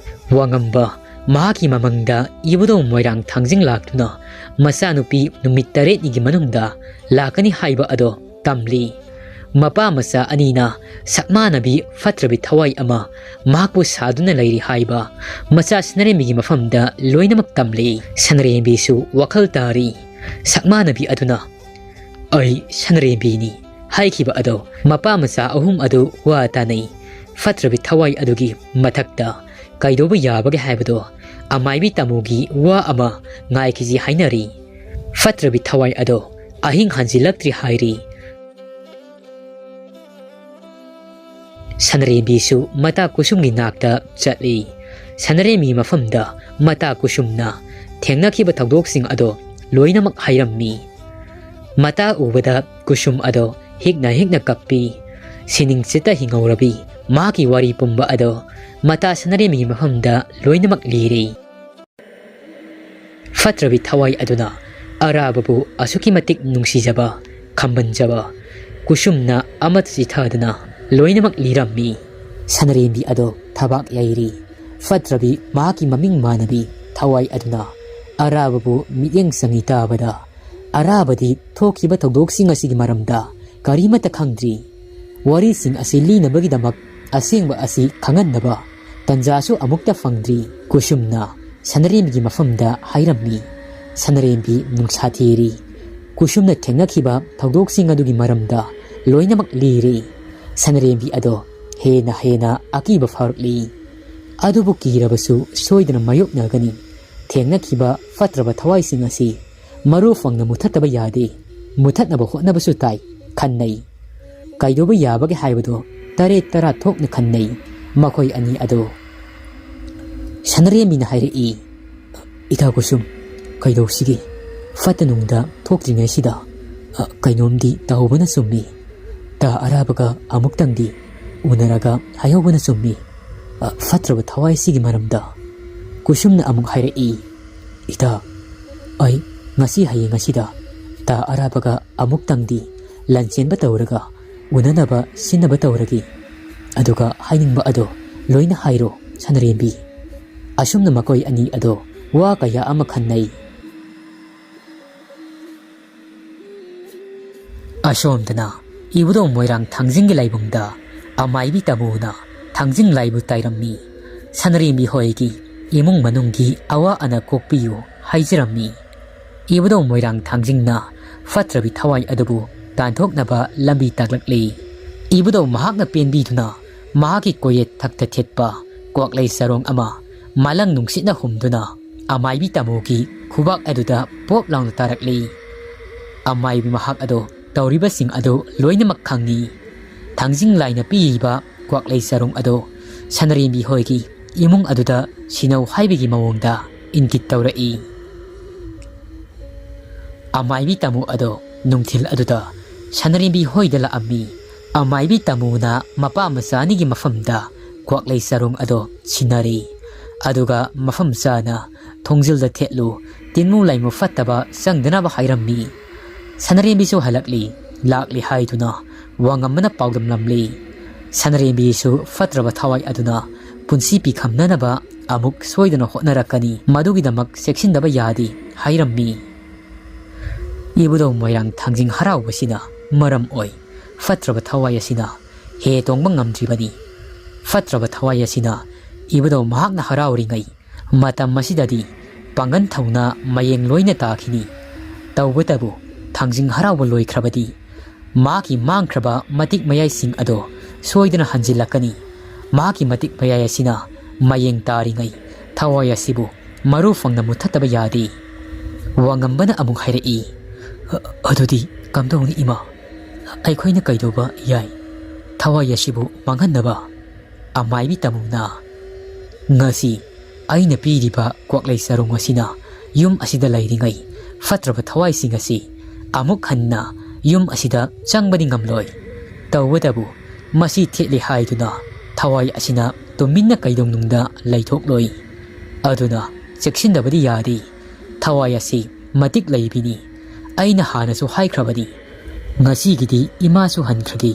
ꯋꯥꯉꯝꯕ ꯃꯍꯥꯛꯀꯤ ꯃꯃꯪꯗ ꯏꯕꯨꯙꯧ ꯃꯣꯏꯔꯥꯡ ꯊꯥꯡꯖꯤꯡ ꯂꯥꯛꯇꯨꯅ ꯃꯆꯥꯅꯨꯄꯤ ꯅꯨꯃꯤꯠ ꯇꯔꯦꯠꯅꯤꯒꯤ ꯃꯅꯨꯡꯗ ꯂꯥꯛꯀꯅꯤ ꯍꯥꯏꯕ ꯑꯗꯣ ꯇꯝꯂꯤ꯫ ꯃꯄꯥ ꯃꯆꯥ ꯑꯅꯤꯅ ꯁꯛꯃꯥꯟꯅꯕꯤ ꯐꯠꯇ꯭ꯔꯕꯤ ꯊꯋꯥꯏ ꯑꯃ ꯃꯍꯥꯛꯄꯨ ꯁꯥꯗꯨꯅ ꯂꯩꯔꯤ ꯍꯥꯏꯕ ꯃꯆꯥ ꯁꯅꯔꯦꯝꯕꯤꯒꯤ ꯃꯐꯝꯗ ꯂꯣꯏꯅꯃꯛ ꯇꯝꯂꯤ꯫ ꯁꯅꯔꯦꯝꯕꯤꯁꯨ ꯋꯥꯈꯜ ꯇꯥꯔꯤ꯫ ꯁꯛꯃꯥꯟꯅꯕꯤ ꯑꯗꯨꯅ "ꯑꯩ ꯁꯅꯔꯦꯝꯕꯤꯅꯤ" ꯍꯥꯏꯈꯤꯕ ꯑꯗꯣ ꯃꯄꯥ ꯃꯆꯥ ꯑꯍꯨꯝ ꯑꯗꯨ ꯋꯥ ꯇꯥꯅꯩ꯫ ꯐꯠꯇ꯭ꯔꯕꯤ ꯊꯋꯥꯏ ꯑꯗꯨꯒꯤ ꯃꯊꯛꯇ ꯀꯩꯗꯧꯕ ꯌꯥꯕꯒꯦ ꯍꯥꯏꯕꯗꯣ ꯑꯃꯥꯏꯕꯤ ꯇꯥꯃꯣꯒꯤ ꯋꯥ ꯑꯃ ꯉꯥꯏꯈꯤꯁꯤ ꯍꯥꯏꯅꯔꯤ꯫ ꯐꯠꯇ꯭ꯔꯕꯤ ꯊꯋꯥꯏ ꯑꯗꯣ ꯑꯍꯤꯡ ꯍꯟꯖꯤꯜꯂꯛꯇ꯭ꯔꯤ ꯍꯥꯏꯔꯤ꯫ ꯁꯅꯔꯦꯝꯕꯤꯁꯨ ꯃꯇꯥ ꯀꯨꯁꯨꯝꯒꯤ ꯅꯥꯛꯇ ꯆꯠꯂꯤ꯫ ꯁꯅꯔꯦꯝꯕꯤ ꯃꯐꯝꯗ ꯃꯇꯥ ꯀꯨꯁꯨꯝꯅ ꯊꯦꯡꯅꯈꯤꯕ ꯊꯧꯗꯣꯛꯁꯤꯡ ꯑꯗꯣ ꯂꯣꯏꯅꯃꯛ ꯍꯥꯏꯔꯝꯃꯤ꯫ ꯃꯇꯥ ꯎꯕꯗ ꯀꯨꯁꯨꯝ ꯑꯗꯣ ꯍꯤꯛꯅ ꯍꯤꯛꯅ ꯀꯞꯄꯤ꯫ ꯁꯤꯅꯤꯡꯆꯤꯠꯇ ꯍꯤꯡꯍꯧꯔꯕꯤ ꯃꯍꯥꯛꯀꯤ ꯋꯥꯔꯤ ꯄꯨꯝꯕ ꯑꯗꯣ ꯃꯇꯥ ꯁꯅꯔꯦꯝꯕꯤꯒꯤ ꯃꯐꯝꯗ ꯂꯣꯏꯅꯃꯛ ꯂꯤꯔꯤ꯫ ꯐꯠꯇ꯭ꯔꯕꯤ ꯊꯋꯥꯏ ꯑꯗꯨꯅ ꯑꯔꯥꯕꯕꯨ ꯑꯁꯨꯛꯀꯤ ꯃꯇꯤꯛ ꯅꯨꯡꯁꯤꯖꯕ, ꯈꯝꯕꯟꯖꯕ ꯀꯨꯁꯨꯝꯅ ꯑꯃꯠꯇ ꯆꯤꯊꯗꯅ ꯂꯣꯏꯅꯃꯛ ꯂꯤꯔꯝꯃꯤ꯫ ꯁꯅꯔꯦꯝꯕꯤ ꯑꯗꯣ ꯊꯕꯥꯛ ꯌꯩꯔꯤ꯫ ꯐꯠꯇ꯭ꯔꯕꯤ ꯃꯍꯥꯛꯀꯤ ꯃꯃꯤꯡ ꯃꯥꯟꯅꯕꯤ ꯊꯋꯥꯏ ꯑꯗꯨꯅ ꯑꯔꯥꯕꯕꯨ ꯃꯤꯠꯌꯦꯡ ꯆꯪꯉꯤ ꯇꯥꯕꯗ, ꯑꯔꯥꯕꯗꯤ ꯊꯣꯛꯈꯤꯕ ꯊꯧꯗꯣꯛꯁꯤꯡ ꯑꯁꯤꯒꯤ ꯃꯔꯝꯗ ꯀꯔꯤꯃꯠꯇ ꯈꯪꯗ꯭ꯔꯤ꯫ ꯋꯥꯔꯤꯁꯤꯡ ꯑꯁꯤ ꯂꯤꯅꯕꯒꯤꯗꯃꯛ ꯑꯁꯦꯡꯕ ꯑꯁꯤ ꯈꯪꯍꯟꯅꯕ ꯇꯟꯖꯥꯁꯨ ꯑꯃꯨꯛꯇ ꯐꯪꯗ꯭ꯔꯤ꯫ ꯀꯨꯁꯨꯝꯅ ꯁꯅꯔꯦꯝꯕꯤꯒꯤ ꯃꯐꯝꯗ ꯍꯥꯏꯔꯝꯃꯤ꯫ ꯁꯅꯔꯦꯝꯕꯤ ꯅꯨꯡꯁꯥ ꯊꯤꯔꯤ꯫ ꯀꯨꯁꯨꯝꯅ ꯊꯦꯡꯅꯈꯤꯕ ꯊꯧꯗꯣꯛꯁꯤꯡ ꯑꯗꯨꯒꯤ ꯃꯔꯝꯗ ꯂꯣꯏꯅꯃꯛ ꯂꯤꯔꯦ꯫ ꯁꯅꯔꯦꯝꯕꯤ ꯑꯗꯣ ꯍꯦꯟꯅ ꯍꯦꯟꯅ ꯑꯀꯤꯕ ꯐꯥꯎꯔꯛꯂꯤ꯫ ꯑꯗꯨꯕꯨ ꯀꯤꯔꯕꯁꯨ ꯁꯣꯏꯗꯅ ꯃꯥꯌꯣꯛꯅꯒꯅꯤ꯫ ꯊꯦꯡꯅꯈꯤꯕ ꯐꯠꯇ꯭ꯔꯕ ꯊꯋꯥꯏꯁꯤꯡ ꯑꯁꯤ ꯃꯔꯨ ꯐꯪꯅ ꯃꯨꯊꯠꯇꯕ ꯌꯥꯗꯦ꯫ ꯃꯨꯊꯠꯅꯕ ꯍꯣꯠꯅꯕꯁꯨ ꯇꯥꯏ ꯈꯟꯅꯩ꯫ ꯀꯩꯗꯧꯕ ꯌꯥꯕꯒꯦ ꯍꯥꯏꯕꯗꯣ ꯇꯔꯦꯠ ꯇꯔꯥ ꯊꯣꯛꯅ ꯈꯟꯅꯩ ꯃꯈꯣꯏ ꯑꯅꯤ ꯑꯗꯣ꯫ ꯁꯅꯔꯦꯝꯕꯤꯅ ꯍꯥꯏꯔꯛꯏ, "ꯏꯇꯥ ꯀꯨꯁꯨꯝ, ꯀꯩꯗꯧꯁꯤꯒꯦ? ꯐꯠꯇ ꯅꯨꯡꯗ ꯊꯣꯛꯇ꯭ꯔꯤꯉꯩꯁꯤꯗ, ꯑ, ꯀꯩꯅꯣꯝꯗꯤ ꯇꯧꯍꯧꯕꯅ ꯆꯨꯝꯃꯤ꯫ ꯇꯥ ꯑꯔꯥꯕꯒ ꯑꯃꯨꯛꯇꯪꯗꯤ ꯎꯅꯔꯒ ꯍꯥꯏꯍꯧꯕꯅ ꯆꯨꯝꯃꯤ, ꯑ, ꯐꯠꯇ꯭ꯔꯕ ꯊꯋꯥꯏꯁꯤꯒꯤ ꯃꯔꯝꯗ꯫" ꯀꯨꯁꯨꯝꯅ ꯑꯃꯨꯛ ꯍꯥꯏꯔꯛꯏ, "ꯏꯇꯥ, ꯑꯩ ꯉꯁꯤ ꯍꯌꯦꯡ ꯑꯁꯤꯗ ꯇꯥ ꯑꯔꯥꯕꯒ ꯑꯃꯨꯛꯇꯪꯗꯤ ꯂꯥꯟꯆꯦꯟꯕ ꯇꯧꯔꯒ ꯎꯅꯅꯕ ꯁꯤꯟꯅꯕ ꯇꯧꯔꯒꯦ꯫ ꯑꯗꯨꯒ ꯍꯥꯏꯅꯤꯡꯕ ꯑꯗꯣ ꯂꯣꯏꯅ ꯍꯥꯏꯔꯣ, ꯁꯅꯔꯦꯝꯕꯤ꯫" ꯑꯁꯨꯝꯅ ꯃꯈꯣꯏ ꯑꯅꯤ ꯑꯗꯣ ꯋꯥ ꯀꯌꯥ ꯑꯃ ꯈꯟꯅꯩ꯫ ꯑꯁꯣꯝꯗꯅ ꯏꯕꯨꯙꯧ ꯃꯣꯏꯔꯥꯡ ꯊꯥꯡꯖꯤꯡꯒꯤ ꯂꯥꯏꯕꯨꯡꯗ ꯑꯃꯥꯏꯕꯤ ꯇꯥꯃꯣꯅ ꯊꯥꯡꯖꯤꯡ ꯂꯥꯏꯕꯨ ꯇꯥꯏꯔꯝꯃꯤ꯫ ꯁꯅꯔꯦꯝꯕꯤ ꯍꯣꯏꯒꯤ ꯏꯃꯨꯡ ꯃꯅꯨꯡꯒꯤ ꯑꯋꯥ ꯑꯅꯥ ꯀꯣꯛꯄꯤꯌꯨ ꯍꯥꯏꯖꯔꯝꯃꯤ꯫ ꯏꯕꯨꯙꯧ ꯃꯣꯏꯔꯥꯡ ꯊꯥꯡꯖꯤꯡꯅ ꯐꯠꯇ꯭ꯔꯕꯤ ꯊꯋꯥꯏ ꯑꯗꯨꯕꯨ ꯇꯥꯟꯊꯣꯛꯅꯕ ꯂꯝꯕꯤ ꯇꯥꯛꯂꯛꯂꯤ꯫ ꯏꯕꯨꯙꯧ ꯃꯍꯥꯛꯅ ꯄꯦꯟꯕꯤꯗꯨꯅ ꯃꯍꯥꯛꯀꯤ ꯀꯣꯌꯦꯠ ꯊꯛꯇ ꯊꯦꯠꯄ ꯀ꯭ꯋꯥꯛꯂꯩ ꯆꯔꯣꯡ ꯑꯃ ꯃꯥꯂꯪ ꯅꯨꯡꯁꯤꯠꯅ ꯍꯨꯝꯗꯨꯅ ꯑꯃꯥꯏꯕꯤ ꯇꯥꯃꯣꯒꯤ ꯈꯨꯕꯥꯛ ꯑꯗꯨꯗ ꯄꯣꯞ ꯂꯥꯎꯅ ꯇꯥꯔꯛꯂꯤ꯫ ꯑꯃꯥꯏꯕꯤ ꯃꯍꯥꯛ ꯑꯗꯣ ꯇꯧꯔꯤꯕꯁꯤꯡ ꯑꯗꯨ ꯂꯣꯏꯅꯃꯛ ꯈꯪꯏ꯫ ꯊꯥꯡꯖꯤꯡ ꯂꯥꯏꯅ ꯄꯤꯔꯤꯕ ꯀ꯭ꯋꯥꯛꯂꯩ ꯆꯔꯣꯡ ꯑꯗꯣ ꯁꯅꯔꯦꯝꯕꯤ ꯍꯣꯏꯒꯤ ꯏꯃꯨꯡ ꯑꯗꯨꯗ ꯁꯤꯟꯅꯧ ꯍꯥꯏꯕꯒꯤ ꯃꯑꯣꯡꯗ ꯏꯪꯒꯤꯠ ꯇꯧꯔꯛꯏ꯫ ꯑꯃꯥꯏꯕꯤ ꯇꯥꯃꯣ ꯑꯗꯣ ꯅꯨꯡꯊꯤꯜ ꯑꯗꯨꯗ ꯁꯅꯔꯦꯝꯕꯤ ꯍꯣꯏꯗ ꯂꯥꯛꯑꯝꯃꯤ꯫ ꯑꯃꯥꯏꯕꯤ ꯇꯥꯃꯣꯅ ꯃꯄꯥ ꯃꯆꯥ ꯑꯅꯤꯒꯤ ꯃꯐꯝꯗ ꯀ꯭ꯋꯥꯛꯂꯩ ꯆꯔꯣꯡ ꯑꯗꯣ ꯁꯤꯟꯅꯔꯦ꯫ ꯑꯗꯨꯒ ꯃꯐꯝ ꯆꯥꯅ ꯊꯣꯡꯖꯤꯜꯗ ꯊꯦꯠꯂꯨ, ꯇꯤꯟꯃꯨ ꯂꯥꯏꯃꯨ ꯐꯠꯇꯕ ꯆꯪꯗꯅꯕ ꯍꯥꯏꯔꯝꯃꯤ꯫ ꯁꯅꯔꯦꯝꯕꯤꯁꯨ ꯍꯜꯂꯛꯂꯤ, ꯂꯥꯛꯂꯤ ꯍꯥꯏꯗꯨꯅ ꯋꯥꯉꯝꯕꯅ ꯄꯥꯎꯗꯝꯂꯝꯂꯤ꯫ ꯁꯅꯔꯦꯝꯕꯤꯁꯨ ꯐꯠꯇ꯭ꯔꯕ ꯊꯋꯥꯏ ꯑꯗꯨꯅ ꯄꯨꯟꯁꯤ ꯄꯤꯈꯝꯅꯅꯕ ꯑꯃꯨꯛ ꯁꯣꯏꯗꯅ ꯍꯣꯠꯅꯔꯛꯀꯅꯤ, ꯃꯗꯨꯒꯤꯗꯃꯛ ꯆꯦꯛꯁꯤꯟꯗꯕ ꯌꯥꯗꯦ ꯍꯥꯏꯔꯝꯃꯤ꯫ ꯏꯕꯨꯙꯧ ꯃꯣꯏꯔꯥꯡ ꯊꯥꯡꯖꯤꯡ ꯍꯔꯥꯎꯕꯁꯤꯅ ꯃꯔꯝ ꯑꯣꯏ ꯐꯠꯇ꯭ꯔꯕ ꯊꯋꯥꯏ ꯑꯁꯤꯅ ꯍꯦ ꯇꯣꯡꯕ ꯉꯝꯗ꯭ꯔꯤꯕꯅꯤ꯫ ꯐꯠꯇ꯭ꯔꯕ ꯊꯋꯥꯏ ꯑꯁꯤꯅ ꯏꯕꯨꯙꯧ ꯃꯍꯥꯛꯅ ꯍꯔꯥꯎꯔꯤꯉꯩ ꯃꯇꯝ ꯑꯁꯤꯗꯗꯤ ꯄꯥꯡꯒꯟ ꯊꯧꯅ ꯃꯌꯦꯡ ꯂꯣꯏꯅ ꯇꯥꯈꯤꯅꯤ꯫ ꯇꯧꯕꯇꯕꯨ ꯊꯥꯡꯖꯤꯡ ꯍꯔꯥꯎꯕ ꯂꯣꯏꯈ꯭ꯔꯕꯗꯤ ꯃꯍꯥꯛꯀꯤ ꯃꯥꯡꯈ꯭ꯔꯕ ꯃꯇꯤꯛ ꯃꯌꯥꯏꯁꯤꯡ ꯑꯗꯣ ꯁꯣꯏꯗꯅ ꯍꯟꯖꯤꯜꯂꯛꯀꯅꯤ꯫ ꯃꯍꯥꯛꯀꯤ ꯃꯇꯤꯛ ꯃꯌꯥꯏ ꯑꯁꯤꯅ ꯃꯌꯦꯡ ꯇꯥꯔꯤꯉꯩ ꯊꯋꯥꯏ ꯑꯁꯤꯕꯨ ꯃꯔꯨ ꯐꯪꯅ ꯃꯨꯊꯠꯇꯕ ꯌꯥꯗꯦ꯫ ꯋꯥꯉꯝꯕꯅ ꯑꯃꯨꯛ ꯍꯥꯏꯔꯛꯏ, "ꯑ-, ꯑꯗꯨꯗꯤ ꯀꯝꯗꯧꯅꯤ ꯏꯃꯥ? ꯑꯩꯈꯣꯏꯅ ꯀꯩꯗꯧꯕ ꯌꯥꯏ? ꯊꯋꯥꯏ ꯑꯁꯤꯕꯨ ꯃꯥꯡꯍꯟꯅꯕ?" ꯑꯃꯥꯏꯕꯤ ꯇꯥꯃꯣꯅ, "ꯉꯁꯤ ꯑꯩꯅ ꯄꯤꯔꯤꯕ ꯀ꯭ꯋꯥꯛꯂꯩ ꯆꯔꯣꯡ ꯑꯁꯤꯅ ꯌꯨꯝ ꯑꯁꯤꯗ ꯂꯩꯔꯤꯉꯩ ꯐꯠꯇ꯭ꯔꯕ ꯊꯋꯥꯏꯁꯤꯡ ꯑꯁꯤ ꯑꯃꯨꯛ ꯍꯟꯅ ꯌꯨꯝ ꯑꯁꯤꯗ ꯆꯪꯕꯗꯤ ꯉꯝꯂꯣꯏ꯫ ꯇꯧꯕꯇꯕꯨ ꯃꯁꯤ ꯊꯦꯠꯂꯦ ꯍꯥꯏꯗꯨꯅ ꯊꯋꯥꯏ ꯑꯁꯤꯅ ꯇꯨꯃꯤꯟꯅ ꯀꯩꯗꯧꯅꯨꯡꯗ ꯂꯩꯊꯣꯛꯂꯣꯏ꯫ ꯑꯗꯨꯅ ꯆꯦꯛꯁꯤꯟꯗꯕꯗꯤ ꯌꯥꯗꯦ꯫ ꯊꯋꯥꯏ ꯑꯁꯤ ꯃꯇꯤꯛ ꯂꯩꯕꯤꯅꯤ꯫ ꯑꯩꯅ ꯍꯥꯟꯅꯁꯨ ꯍꯥꯏꯈ꯭ꯔꯕꯅꯤ꯫ ꯉꯁꯤꯒꯤꯗꯤ ꯏꯃꯥꯁꯨ ꯍꯟꯈ꯭ꯔꯒꯦ꯫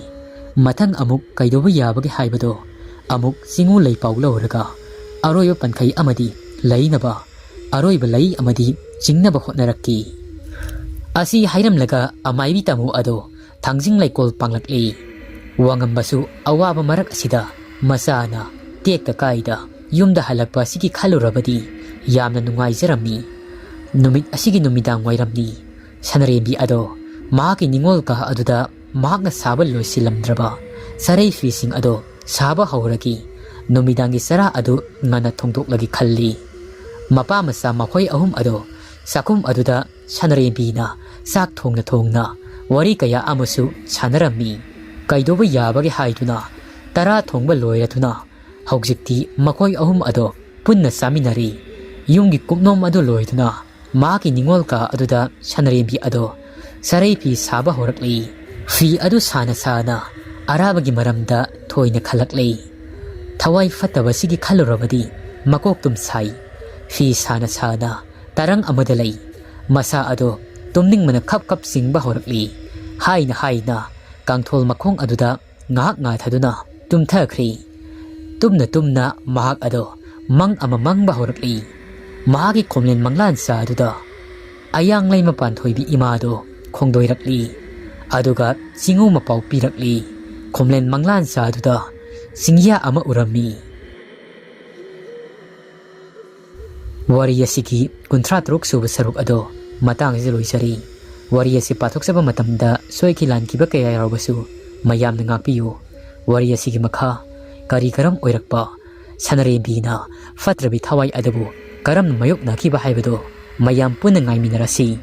ꯃꯊꯪ ꯑꯃꯨꯛ ꯀꯩꯗꯧꯕ ꯌꯥꯕꯒꯦ ꯍꯥꯏꯕꯗꯣ ꯑꯃꯨꯛ ꯆꯤꯡꯉꯨ ꯂꯩꯄꯥꯎ ꯂꯧꯔꯒ ꯑꯔꯣꯏꯕ ꯄꯟꯈꯩ ꯑꯃꯗꯤ ꯂꯩꯅꯕ, ꯑꯔꯣꯏꯕ ꯂꯩ ꯑꯃꯗꯤ ꯆꯤꯡꯅꯕ ꯍꯣꯠꯅꯔꯛꯀꯦ꯫" ꯑꯁꯤ ꯍꯥꯏꯔꯝꯂꯒ ꯑꯃꯥꯏꯕꯤ ꯇꯥꯃꯣ ꯑꯗꯣ ꯊꯥꯡꯖꯤꯡ ꯂꯩꯀꯣꯜ ꯄꯥꯡꯂꯛꯂꯤ꯫ ꯋꯥꯉꯝꯕꯁꯨ ꯑꯋꯥꯕ ꯃꯔꯛ ꯑꯁꯤꯗ ꯃꯆꯥꯅ ꯇꯦꯛꯇ ꯀꯥꯏꯗ ꯌꯨꯝꯗ ꯍꯜꯂꯛꯄ ꯑꯁꯤꯒꯤ ꯈꯜꯂꯨꯔꯕꯗꯤ ꯌꯥꯝꯅ ꯅꯨꯡꯉꯥꯏꯖꯔꯝꯃꯤ꯫ ꯅꯨꯃꯤꯠ ꯑꯁꯤꯒꯤ ꯅꯨꯃꯤꯗꯥꯡ ꯋꯥꯏꯔꯝꯅꯤ꯫ ꯁꯅꯔꯦꯝꯕꯤ ꯑꯗꯣ ꯃꯍꯥꯛꯀꯤ ꯅꯤꯡꯉꯣꯜ ꯀꯥ ꯑꯗꯨꯗ ꯃꯍꯥꯛꯅ ꯁꯥꯕ ꯂꯣꯏꯁꯤꯜꯂꯝꯗ꯭ꯔꯕ ꯁꯔꯩ ꯐꯤꯁꯤꯡ ꯑꯗꯣ ꯁꯥꯕ ꯍꯧꯔꯒ ꯅꯨꯃꯤꯗꯥꯡꯒꯤ ꯆꯔꯥ ꯑꯗꯨ ꯉꯟꯅ ꯊꯣꯡꯗꯣꯛꯂꯒꯦ ꯈꯜꯂꯤ꯫ ꯃꯄꯥ ꯃꯆꯥ ꯃꯈꯣꯏ ꯑꯍꯨꯝ ꯑꯗꯣ ꯆꯥꯛꯈꯨꯝ ꯑꯗꯨꯗ ꯁꯅꯔꯦꯝꯕꯤꯅ ꯆꯥꯛ ꯊꯣꯡꯅ ꯊꯣꯡꯅ ꯋꯥꯔꯤ ꯀꯌꯥ ꯑꯃꯁꯨ ꯁꯥꯟꯅꯔꯝꯃꯤ꯫ ꯀꯩꯗꯧꯕ ꯌꯥꯕꯒꯦ ꯍꯥꯏꯗꯨꯅ ꯇꯔꯥ ꯊꯣꯡꯕ ꯂꯣꯏꯔꯗꯨꯅ ꯍꯧꯖꯤꯛꯇꯤ ꯃꯈꯣꯏ ꯑꯍꯨꯝ ꯑꯗꯣ ꯄꯨꯟꯅ ꯆꯥꯃꯤꯟꯅꯔꯤ꯫ ꯌꯨꯝꯒꯤ ꯀꯨꯞꯅꯣꯝ ꯑꯗꯨ ꯂꯣꯏꯗꯨꯅ ꯃꯍꯥꯛꯀꯤ ꯅꯤꯡꯉꯣꯜ ꯀꯥ ꯑꯗꯨꯗ ꯁꯅꯔꯦꯝꯕꯤ ꯑꯗꯣ ꯁꯔꯩ ꯐꯤ ꯁꯥꯕ ꯍꯧꯔꯛꯂꯤ꯫ ꯐꯤ ꯑꯗꯨ ꯁꯥꯅ ꯁꯥꯅ ꯑꯔꯥꯕꯒꯤ ꯃꯔꯝꯗ ꯊꯣꯏꯅ ꯈꯜꯂꯛꯂꯤ꯫ ꯊꯋꯥꯏ ꯐꯠꯇꯕꯁꯤꯒꯤ ꯈꯜꯂꯨꯔꯕꯗꯤ ꯃꯀꯣꯛ ꯇꯨꯝ ꯁꯥꯏ꯫ ꯐꯤ ꯁꯥꯅ ꯁꯥꯅ ꯇꯔꯪ ꯑꯃꯗ ꯂꯩ꯫ ꯃꯁꯥ ꯑꯗꯣ ꯇꯨꯝꯅꯤꯡꯕꯅ ꯈꯞ ꯈꯞ ꯆꯤꯡꯕ ꯍꯧꯔꯛꯂꯤ꯫ ꯍꯥꯏꯅ ꯍꯥꯏꯅ ꯀꯥꯡꯊꯣꯜ ꯃꯈꯣꯡ ꯑꯗꯨꯗ ꯉꯥꯏꯍꯥꯛ ꯉꯥꯊꯗꯨꯅ ꯇꯨꯝꯊꯈ꯭ꯔꯦ꯫ ꯇꯨꯝꯅ ꯇꯨꯝꯅ ꯃꯍꯥꯛ ꯑꯗꯣ ꯃꯪ ꯑꯃ ꯃꯪꯕ ꯍꯧꯔꯛꯂꯤ꯫ ꯃꯍꯥꯛꯀꯤ ꯈꯣꯝꯂꯦꯟ ꯃꯪꯂꯥꯟ ꯆꯥ ꯑꯗꯨꯗ ꯑꯌꯥꯡ ꯂꯩꯃ ꯄꯥꯟꯊꯣꯏꯕꯤ ꯏꯃꯥꯗꯣ ꯈꯣꯡꯗꯣꯏꯔꯛꯂꯤ꯫ ꯑꯗꯨꯒ ꯆꯤꯡꯉꯨ ꯃꯄꯥꯎ ꯄꯤꯔꯛꯂꯤ꯫ ꯈꯣꯝꯂꯦꯟ ꯃꯪꯂꯥꯟ ꯆꯥ ꯑꯗꯨꯗ ꯆꯤꯡꯌꯥ ꯑꯃ ꯎꯔꯝꯃꯤ꯫ ꯋꯥꯔꯤ ꯑꯁꯤꯒꯤ ꯀꯨꯟꯊ꯭ꯔꯥ ꯇꯔꯨꯛ ꯁꯨꯕ ꯁꯔꯨꯛ ꯑꯗꯣ ꯃꯇꯥꯡ ꯑꯁꯤꯗ ꯂꯣꯏꯖꯔꯤ꯫ ꯋꯥꯔꯤ ꯑꯁꯤ ꯄꯥꯊꯣꯛꯆꯕ ꯃꯇꯝꯗ ꯁꯣꯏꯈꯤ ꯂꯥꯟꯈꯤꯕ ꯀꯌꯥ ꯌꯥꯎꯔꯕꯁꯨ ꯃꯌꯥꯝꯅ ꯉꯥꯛꯄꯤꯌꯨ꯫ ꯋꯥꯔꯤ ꯑꯁꯤꯒꯤ ꯃꯈꯥ ꯀꯔꯤ ꯀꯔꯝ ꯑꯣꯏꯔꯛꯄ, ꯁꯅꯥꯔꯦꯝꯕꯤꯅ ꯐꯠꯇ꯭ꯔꯕꯤ ꯊꯋꯥꯏ ꯑꯗꯨꯕꯨ ꯀꯔꯝꯅ ꯃꯥꯌꯣꯛꯅꯈꯤꯕ ꯍꯥꯏꯕꯗꯨ ꯃꯌꯥꯝ ꯄꯨꯟꯅ ꯉꯥꯏꯃꯤꯟꯅꯔꯁꯤ꯫